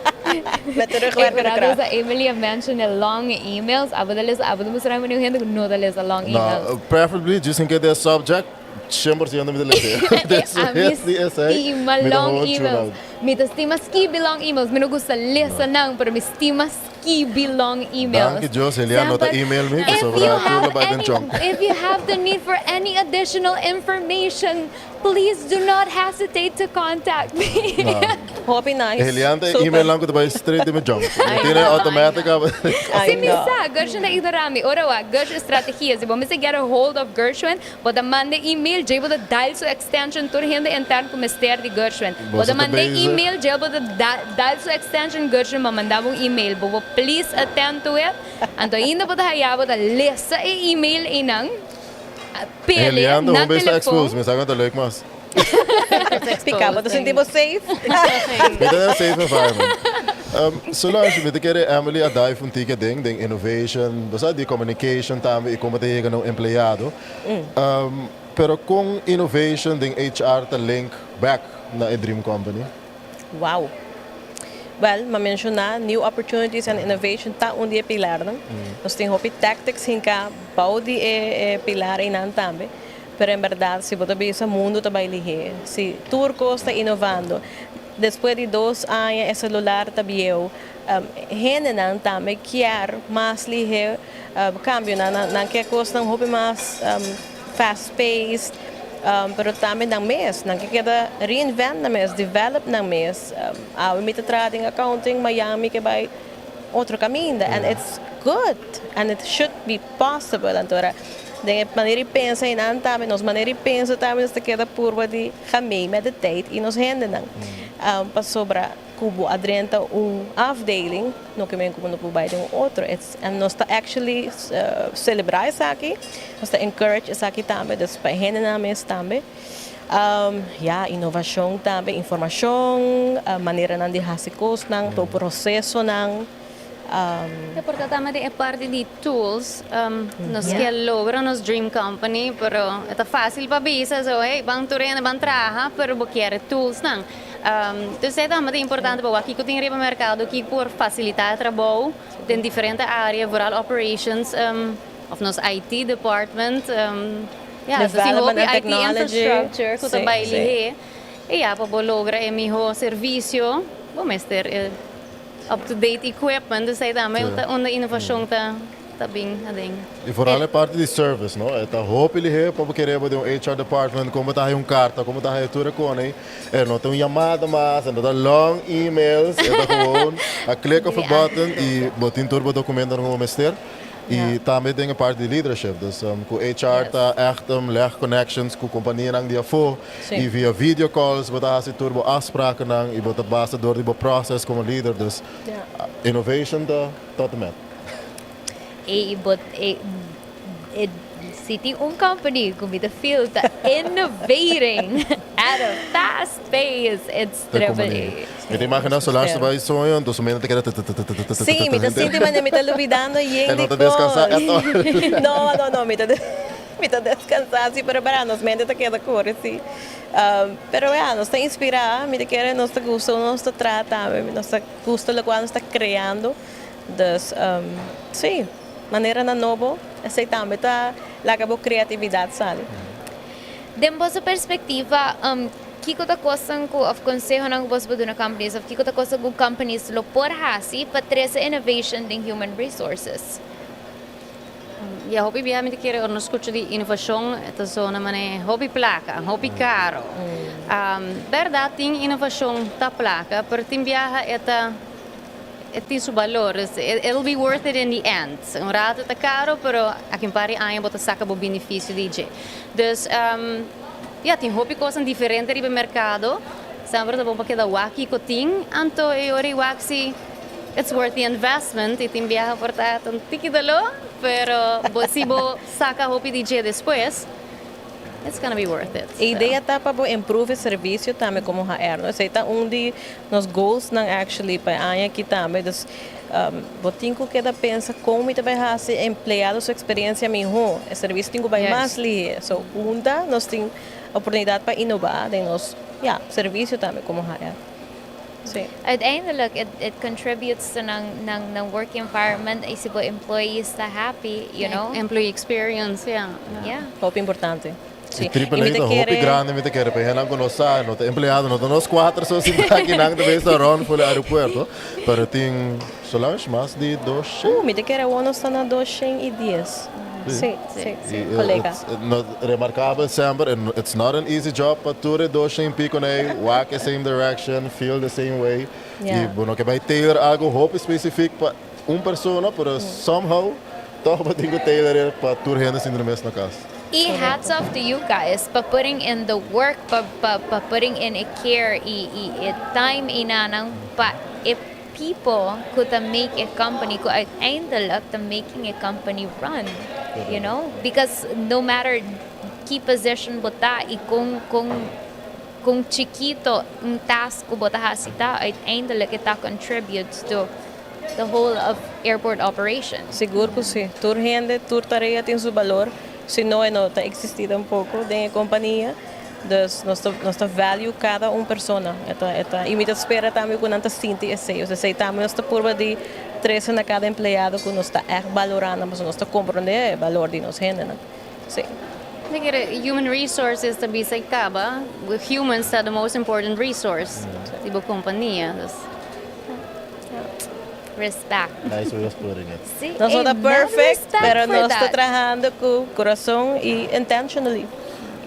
Speaker 5: Met
Speaker 3: Ik
Speaker 5: terugwerkende
Speaker 3: vooral
Speaker 5: kracht.
Speaker 3: dus Emily mention the long emails. Abo ta lesa, abo ta mustra mi hende cu no ta lesa long emails.
Speaker 4: No, preferably just in case the subject, 100% mi ta lesa.
Speaker 3: Ami
Speaker 4: Di esey,
Speaker 3: stima
Speaker 4: mi ta
Speaker 3: long
Speaker 4: gewoon tune
Speaker 3: emails.
Speaker 4: out.
Speaker 3: Mi ta stima skibi long emails. Mi no gusta lesa nan, pero mi stima skibi long emails.
Speaker 4: Danki Dios, Elian no ta
Speaker 3: Semper,
Speaker 4: email mi,
Speaker 3: If
Speaker 4: sobra
Speaker 3: you
Speaker 4: tur
Speaker 3: have
Speaker 4: bay den
Speaker 3: any,
Speaker 4: junk.
Speaker 3: if you have the need for any additional information, please do not hesitate to contact me.
Speaker 4: No.
Speaker 5: Hopi nice.
Speaker 4: Elian ta
Speaker 5: Super.
Speaker 4: email lang ko bay straight in my junk. Tin automatic.
Speaker 5: Ai,
Speaker 3: Si
Speaker 5: no.
Speaker 3: mi sa, Gershwin ta ignora mi. Ora wa, Gershwin strategia. Si bo mester get a hold of Gershwin, bo ta manda email, djey bo ta dial su extension tur hende intern cu mester di Gershwin.
Speaker 4: Bo
Speaker 3: Bo ta
Speaker 4: ta
Speaker 3: manda
Speaker 4: bezig.
Speaker 3: email, djey bo ta dial su extension, Gershwin m'a manda un email. Bo please attend to it. Anto ainda bo ta haya, bo ta lesa e email einan. Pele,
Speaker 4: Elian ta
Speaker 3: na
Speaker 4: gewoon best
Speaker 3: telefon.
Speaker 4: expose, mi sa ta leuk mas.
Speaker 5: Pica, bo ta sinti bo safe.
Speaker 4: Mi ta een safe environment. Solange, mi ta kere Emily a dive un tiki den innovation, bo di communication tambe y con ta yega na empleado. Pero con innovation den HR ta link back na a Dream Company?
Speaker 5: Wow. Well, m'a menciona new opportunities and innovation ta un di e pilar, no? Nos tin hopi tactics hinca bou di e pilar einan tambe. Pero en berdad, si bo bisa mundo ta bay lihe. Si tur cos ta innovando. Despues di 2 aña, e celular ta bieu. Hendenan tambe kier mas lihe cambio nan kier cos nan hopi mas fast paced. Pero tambe nan mes, nan kier reinvent nan mes, develop nan mes. Mi ta traha den accounting, mañan mi kier bay Otro caminda, and it's good and it should be possible. Anto den e manera di pensa y nan tambe, nos manera di pensa tambe, nos ta keda purba di gaan mee met de tijd y nos hendenan. Pasobra cu bo a drenta un afdeling, no ke men cu bo no por bay den un otro. It's, and nos ta actually celebra esaki, nos ta encourage esaki tambe, dus pa e hendenan mes tambe. Ja, innovacion tambe, informacion, maneranan di haci cosnan, tur procesonan.
Speaker 6: E por ta tambe den e parti di tools. Nos kier logra nos dream company, pero e ta facil pa bisa, so hey, ban tur hende ban traha, pero bo kier e toolsnan. Dus e tambe ta importante pa wak kico tin riba mercado, kico por facilita e trabou den diferente area, vooral operations of nos IT department. Ja,
Speaker 5: development and
Speaker 6: IT
Speaker 5: technology.
Speaker 6: Infrastructure cu ta bay lihe. Y ja, pa bo logra e miho servicio, bo mester e up-to-date equipment, dus ey tambe unda innovacion ta bin aden.
Speaker 4: Y vooral e parti di service, no? E ta hopi lihe pa bo kere bo den un HR department, con bo ta haya un carta, con bo ta haya tur e cone. E no ta un yamada mas, e no ta long emails, e ta gewoon a click of a button y bo tin tur bo documentonan cu bo mester. Y tambe den e parti di leadership, dus cu HR ta echt leg connections cu companianan di afo y via video calls bo ta haci tur bo afsprakennan y bo ta basa door di bo process como leader, dus innovation ta tot en met.
Speaker 3: Y bo e si tin un company cu mi ta feel ta innovating at a fast pace, it's Triple A.
Speaker 4: Mi ta imagina Solange ta bai soño, enton su mente ta keda ttt.
Speaker 5: Sí, mi ta sinti manera mi ta lubidando yen
Speaker 4: E
Speaker 5: di
Speaker 4: no ta descansa
Speaker 5: cos.
Speaker 4: at all.
Speaker 5: No, no, no, mi ta descansa si, pero bera nos mente ta keda core si. Pero ya, nos ta inspira, mi ta kere nos ta gusta unda nos ta traha tambe, nos ta gusta locual nos ta creando. Dus, sí, maneranan nobo, esey tambe ta laga bo creatividad sali.
Speaker 3: Den boso perspectiva, kiko ta cosnan cu of consehonan cu boso por duna companies of kiko ta cosnan cu companies lo por haci pa trece innovation den human resources?
Speaker 6: Ya, hopi bia mi ta kere ora nos scucha di innovacion e ta zona mane hopi placa, hopi caro. Berdad tin innovacion ta placa, pero tin biaha e ta e tin su balor. Dus it'll be worth it in the end. Un rato ta caro, pero aki un par di aña bo ta saca bo beneficio di dje. Dus ya, tin hopi cosnan diferente riba e mercado. Semper ta bon pa keda wak kico tin, anto e ora y wak si it's worth the investment y tin biaha por ta un tiki dolor, pero bo si bo saca hopi di dje despues, it's gonna be worth it.
Speaker 5: E idea ta pa bo improve e servicio tambe como HR, no? Esey ta un di nos goalsnan actually pa e aña aki tambe. Dus bo tin cu keda pensa con mi ta bay haci e empleado su experiencia miho. E servicio tin cu bay mas lihe. So unda nos tin oportunidad pa inova den nos, ya, servicio tambe como HR. Sí.
Speaker 3: Uiteindelijk, it contributes to nan work environment y si bo employees ta happy.
Speaker 6: Employee experience, yeah.
Speaker 5: Hopi importante.
Speaker 4: Sí. Triple A ta hopi grandi, mi ta kere pa hendenan ku no sa, no ta empleado, no ta nos kuater so sinta aki nan ta bes rond for e aeropuerto, pero tin Solange mas di 200.
Speaker 5: Mi ta kere awor nos ta na 210. Sí, colega.
Speaker 4: No, remarkabel semper, and it's not an easy job pa tur e 200 y pico nei wak e same direction, feel the same way. Y bo no ke bai tailor algo hopi specific pa un persona, pero somehow toch bo tin ku tailor e pa tur hende sinti nan mes na kas.
Speaker 3: Y hats off to you guys pa putting in the work, pa putting in e care y e time y nanan pa e people ku ta make e company, ku uiteindelijk ta making e company run. Because no matter ki position bo ta y con chikito un task ku bo ta hasi ta, uiteindelijk e ta contributes to the whole of airport operations.
Speaker 5: Sigur cu si. Tur hende, tur tarea tin su balor. Si no, e no ta existi tampoco den e compania. Dus nos ta value cada un persona. E ta, y mi ta spera tambe cu nan ta sinti esey. Osea, tambe nos ta purba di trece na cada empleado cu nos ta echt valorando, mas nos ta comprende e balor di nos hende, no? Si.
Speaker 6: I think human resources ta bisa caba. Humans are the most important resource. Di bo compania. Dus.
Speaker 3: Respect.
Speaker 4: Nice way of putting it.
Speaker 3: Si,
Speaker 5: Nos no ta
Speaker 3: mad
Speaker 5: perfect,
Speaker 3: respect
Speaker 5: pero
Speaker 3: for
Speaker 5: nos ta
Speaker 3: that.
Speaker 5: trahando cu curason y intentionally.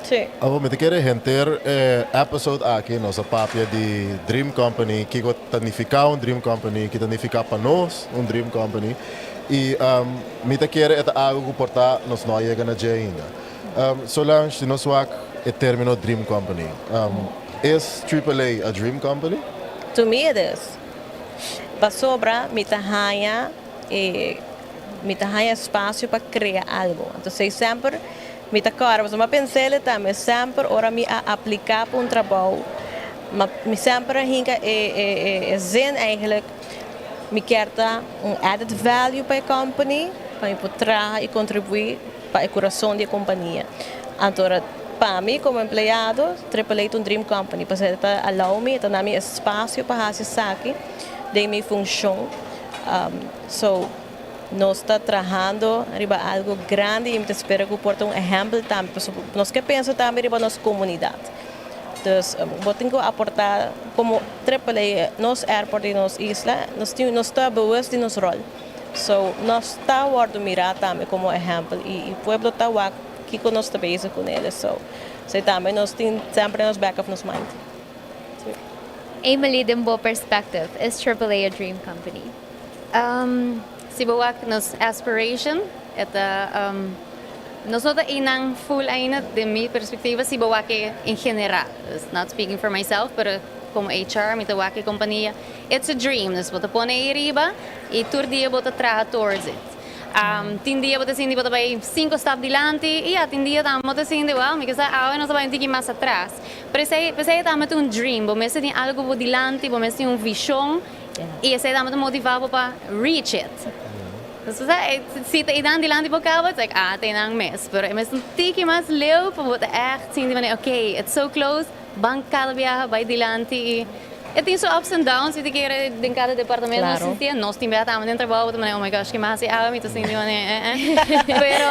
Speaker 5: Si.
Speaker 4: Abo mi ta kere henter e episode aki nos a papia di Dream Company, kiko ta nifiká un Dream Company, ki ta nifiká pa nos un Dream Company i mi ta kere e ta algu ku por ta nos no a yega na dje ainda. Solange, si nos wak e término Dream Company, is Triple A a dream company?
Speaker 5: To me it is. Pasobra mi ta haña e mi ta haña espasio pa krea algu. Anto esei semper mi ta kòrda pasobra mi a pensa el tambe semper ora mi a apliká pa un trabou ma mi semper a hinka e e e zin eigenlijk mi kier ta un added value pa e company pa mi por traha i kontribuí pa e kurason di e kompania. Anto ora pa mi komo empleado Triple A ta un dream company pasobra e ta allow mi e ta na mi espasio pa hasi esaki den mi funshon. So, nos ta trahando riba algo grandi y mi ta spera cu por ta un ehempel tambe, pasobra nos ke pensa tambe riba nos comunidad. Dus, bo tin cu aporta como Triple A, nos airport y nos isla, nos tin, nos ta bewust di nos rol. So, nos ta wordo mira tambe como ehempel y pueblo ta wak kico nos ta bezig cu nele. So, esey tambe nos tin semper den nos back of nos mind.
Speaker 3: Emily, den bo perspective, is Triple A a dream company?
Speaker 6: Si bo wak nos aspiration, e ta, nos no ta einan full ainda den mi perspectiva si bo wak e en general. Not speaking for myself, pero como HR mi ta wak e compania, it's a dream. Dus bo ta pone ei riba y tur dia bo ta traha towards it. Tin dia bo ta sinti bo ta bai cinco stap dilanti y ya tin dia tambe bo ta sinti, well, mi ke sa awe nos ta bai un tiki mas atras. Pero esei, p'esei tambe ta un dream, bo mester tin algu bo dilanti, bo mester tin un vishon i esei tambe ta motivá bo pa reach it. Si ta einan dilanti bo kaba, it's like, ah, ta einan mes. Pero e mester un tiki mas leu pa bo ta ègt sinti manera, okay, it's so close, ban kada biaha bai dilanti i e tin su ups and downs, si ti kere den kada departamento nos sinti, nos tin biaha tambe den trabou bo ta manera, oh my gosh, ke mas hasi awe? Mi ta sinti manera, eh eh. Pero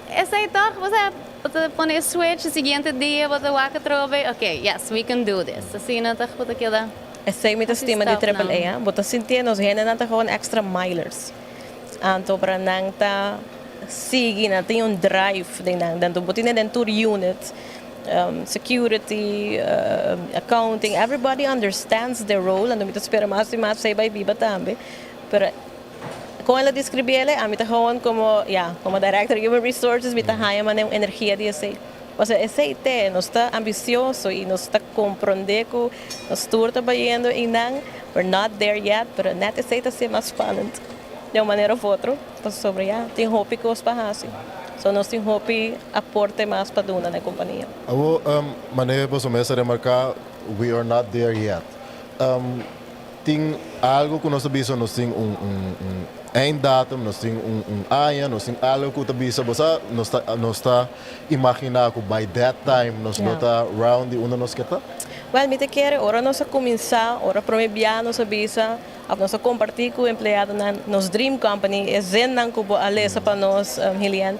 Speaker 6: esei tòg, bo sa. Bo ta pone e switch, e siguiente dia bo ta wak atrobe, ok, yes, we can do this. Asina ta bo ta keda.
Speaker 5: Esei mi ta stima di Triple A, bo ta sintié nos hendenan ta gewoon extra milers. Anto para nan ta sigui, nan tin un drive den nan. Anto bo tine den tur unit, security, accounting, everybody understands their role. Anto mi ta spera mas i mas esei bai biba tambe. Pero Kon el a describi el, ami ta gewoon como, ya, como director di Human Resources mi ta haña manera un energia di esey. Pasobra esey te, nos ta ambicioso y nos ta comprende cu nos tur ta bayendo eynan, we're not there yet, pero net esey ta hacié mas spannend den un manera of otro, pasobra ya, tin hopi cos pa haci. So nos tin hopi aporte mas pa duna na e compania.
Speaker 4: Awor, manera boso mes a remarca, we are not there yet. Tin algo ku nos ta bisa, nos tin un un un einddatum, nos tin un un aña, nos tin algo ku ta bisa bo sa, nos ta nos ta imaginá ku by that time nos lo ta round di unda nos ke ta?
Speaker 5: Wèl, mi ta kere ora nos a kuminsá, ora promé bia nos a bisa òf nos a kompartí ku empleadonan nos dream company, e zinnan ku bo a lesa pa nos, Hilian,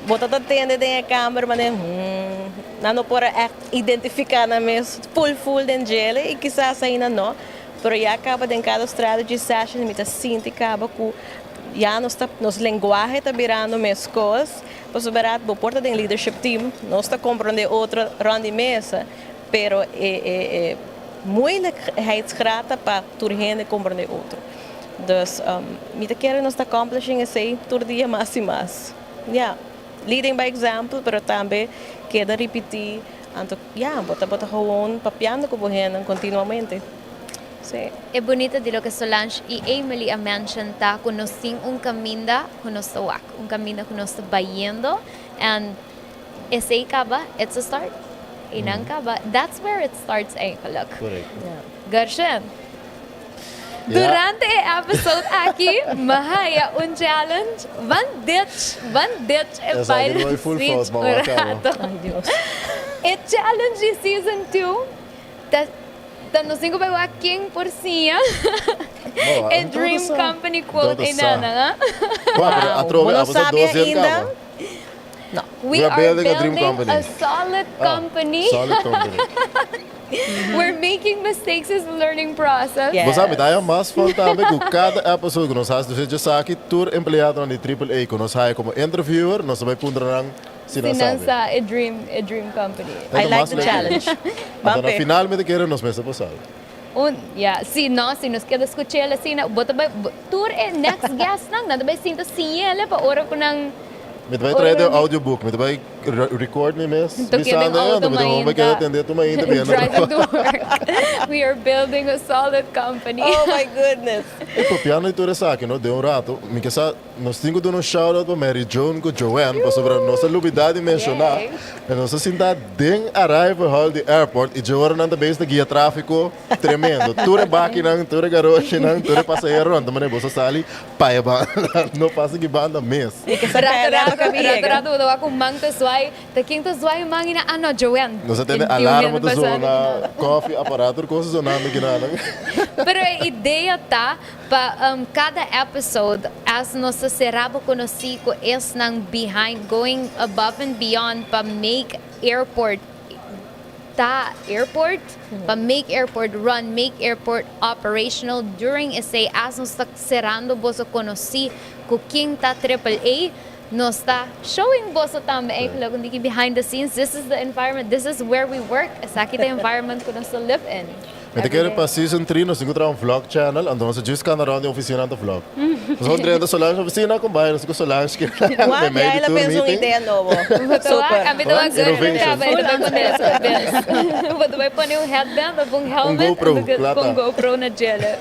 Speaker 5: bo ta ta tende den e kamber manera, hmm, nan no por a ègt Identifica nan mes full full den djele y kisas ainda no, pero ya caba den cada strategy session mi ta sinti caba cu ya nos ta nos lenguahe ta birando mescos, pasobra bo por ta den leadership team, nos ta comprende otro rond di mesa, pero e e e moeilijkheidsgraad ta pa tur hende comprende otro. Dus mi ta kere nos ta accomplishing esey tur dia mas y mas. Ya. Leading by example, pero tambe keda ripití, anto ya, bo ta bo ta gewoon papiando ku bo hendenan kontinuamente. Sí.
Speaker 3: E bunita di loke Solange i Emily a mention ta ku nos tin un kaminda ku nos ta wak, un kaminda ku nos ta bayendo and esei kaba, it's a start. Einan kaba, that's where it starts eigenlijk.
Speaker 4: Korekto.
Speaker 3: Gershwin. Durante e episode aki mi haya un challenge, ban ditch, ban ditch e pilot speech un rato. E challenge di season two ta ta nos tin ku bai wak ken por siña e Dream Company quote einanan a.
Speaker 5: Wow, bo no sabi ainda?
Speaker 3: No. We are building a dream company. A solid company.
Speaker 4: Solid company.
Speaker 3: We're making mistakes is a learning process.
Speaker 4: Bo sa, mi ta haya mas fun tambe ku kada episode ku nos hasi. Dus dje sa aki tur empleadonan di Triple A ku nos haya komo interviewer, nos ta bai puntra nan. Si nan
Speaker 3: Si nan
Speaker 4: sabi.
Speaker 3: Sa e dream company.
Speaker 5: I like the challenge.
Speaker 4: Anto, na
Speaker 5: Ban p'e.
Speaker 4: Final mi ta kere nos mester por sabi.
Speaker 3: Un, yeah, si no, si nos keda scucha asina, bo ta bay tur e next guest nan, nan ta bay sinta siñele pa ora cu nan
Speaker 4: Mi ta bay traha e audiobook, mi ta bay record mi mes.
Speaker 3: To keda
Speaker 4: Bisando,
Speaker 3: auto
Speaker 4: mi ta bay keda tende tur mainta bien.
Speaker 3: Driving to work. We are building a solid company.
Speaker 5: Oh my goodness.
Speaker 4: E papiando di tur esaki, no, den un rato, mi ke sa, nos tin cu duna un shout out pa Mary Joan cu Joanne, pasobra nos a lubida di menciona,
Speaker 3: Yay.
Speaker 4: e nos a sinta den arrival hall di airport, y Joanne nan ta bezig ta guia trafico tremendo. Tur e bakinan, tur e garoshinan, tur e pasahero, anto manera boso sali, pa e banda, no pasa ki banda mes.
Speaker 5: E ke sa
Speaker 3: Rato,
Speaker 5: kaya
Speaker 3: rato,
Speaker 5: kami
Speaker 3: rato,
Speaker 5: yega.
Speaker 3: Rato, bo cu man ta zwaai, ta ken ta zwaai man ina, ah no, Joanne.
Speaker 4: Nos a tende
Speaker 3: Tin
Speaker 4: alarma
Speaker 3: hende
Speaker 4: ta
Speaker 3: pasando
Speaker 4: zona, koffie, aparato, cosas zonando kinanan.
Speaker 3: Pero e idea ta pa cada episode as nos sera bo conoci cu esnan behind, going above and beyond pa make airport ta airport, pa make airport run, make airport operational during esey, as nos ta cerrando boso conoci cu ken ta Triple A, nos ta showing boso tambe eigenlijk un tiki behind the scenes. This is the environment, this is where we work. Esaki ta environment cu nos ta live in.
Speaker 4: Mi ta kere pa season 3 nos tin cu traha un vlog channel, anto nos just cana rond di oficina ta vlog. Nos ta drenta Solange oficina, con bay nos cu Solange que
Speaker 5: Wak, ya el a pensa un idea nobo. Super.
Speaker 3: Ami ta
Speaker 4: Innovation.
Speaker 3: good. Bo ta pone un headband of un helmet.
Speaker 4: GoPro,
Speaker 3: Cu
Speaker 4: claro.
Speaker 3: GoPro na djele.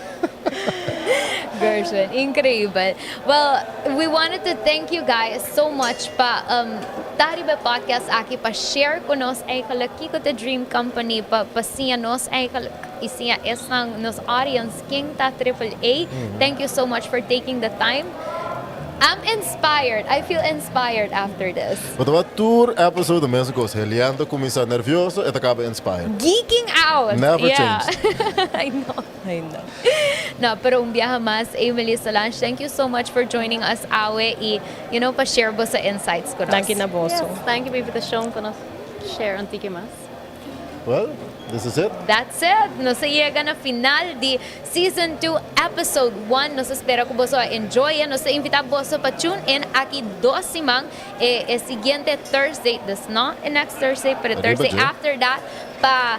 Speaker 3: Version. Increibel. Well, we wanted to thank you guys so much pa ta riba podcast aki pa share cu nos eigenlijk kico ta Dream Company, pa siña nos eigenlijk y siña esnan nos audience ken ta Triple A. Thank you so much for taking the time. I'm inspired. I feel inspired after this.
Speaker 4: But wat tur episode mes cos, Helian ta cuminsa nervioso y ta caba inspired.
Speaker 3: Geeking out.
Speaker 4: Never
Speaker 3: I know.
Speaker 5: I know.
Speaker 3: No, pero un biaha mas, Emily, Solange, thank you so much for joining us awe y pa share boso insights cu nos.
Speaker 5: Danki na boso.
Speaker 6: Yes, thank you pa invitacion pa nos share un tiki mas.
Speaker 4: Well, this is it.
Speaker 3: That's it. Nos a yega na final di Season 2, Episode 1. Nos ta spera cu boso enjoy. Nos ta invita boso pa tune in aki 2 siman. E siguiente Thursday, this not the next Thursday, pero
Speaker 4: Ariba
Speaker 3: Thursday
Speaker 4: dje.
Speaker 3: After that, pa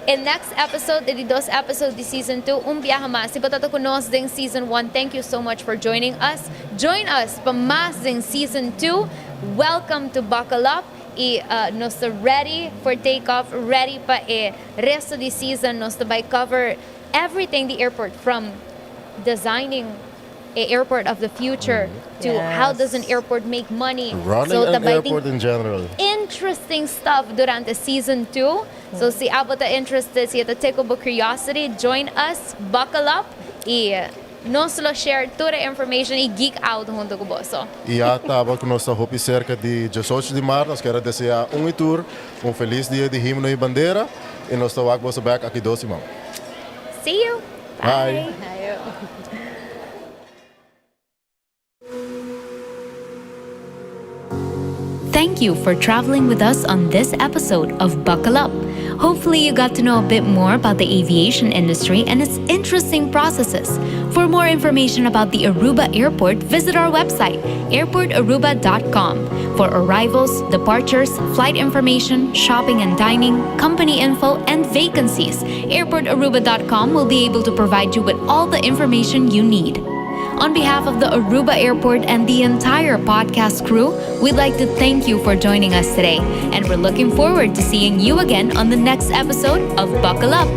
Speaker 3: e next episode, di dos episode di Season 2, un biaha mas. Si bo tabata cu nos den Season 1, thank you so much for joining us. Join us pa mas den Season 2. Welcome to Buckle Up. Y nos ta ready for takeoff, ready pa e resto di season. Nos ta bay cover everything the airport, from designing a airport of the future to how does an airport make money.
Speaker 4: Running
Speaker 3: So,
Speaker 4: an
Speaker 3: ta bay tin
Speaker 4: airport in general.
Speaker 3: Interesting stuff durante season 2. So si abo ta interested, si ta tickle bo curiosity, join us, buckle up y nos lo share tur e information y geek out hunto cu boso.
Speaker 4: Y ya caba cu nos hopi cerca di 18 di maart, nos kier desea un y tur, un feliz dia di himno y bandera y nos ta wak boso back aki 2 siman.
Speaker 3: See you.
Speaker 4: Bye.
Speaker 6: Bye.
Speaker 2: Thank you for traveling with us on this episode of Buckle Up. Hopefully, you got to know a bit more about the aviation industry and its interesting processes. For more information about the Aruba Airport, visit our website, airportaruba.com. For arrivals, departures, flight information, shopping and dining, company info, and vacancies, airportaruba.com will be able to provide you with all the information you need. On behalf of the Aruba Airport and the entire podcast crew, we'd like to thank you for joining us today. And we're looking forward to seeing you again on the next episode of Buckle Up.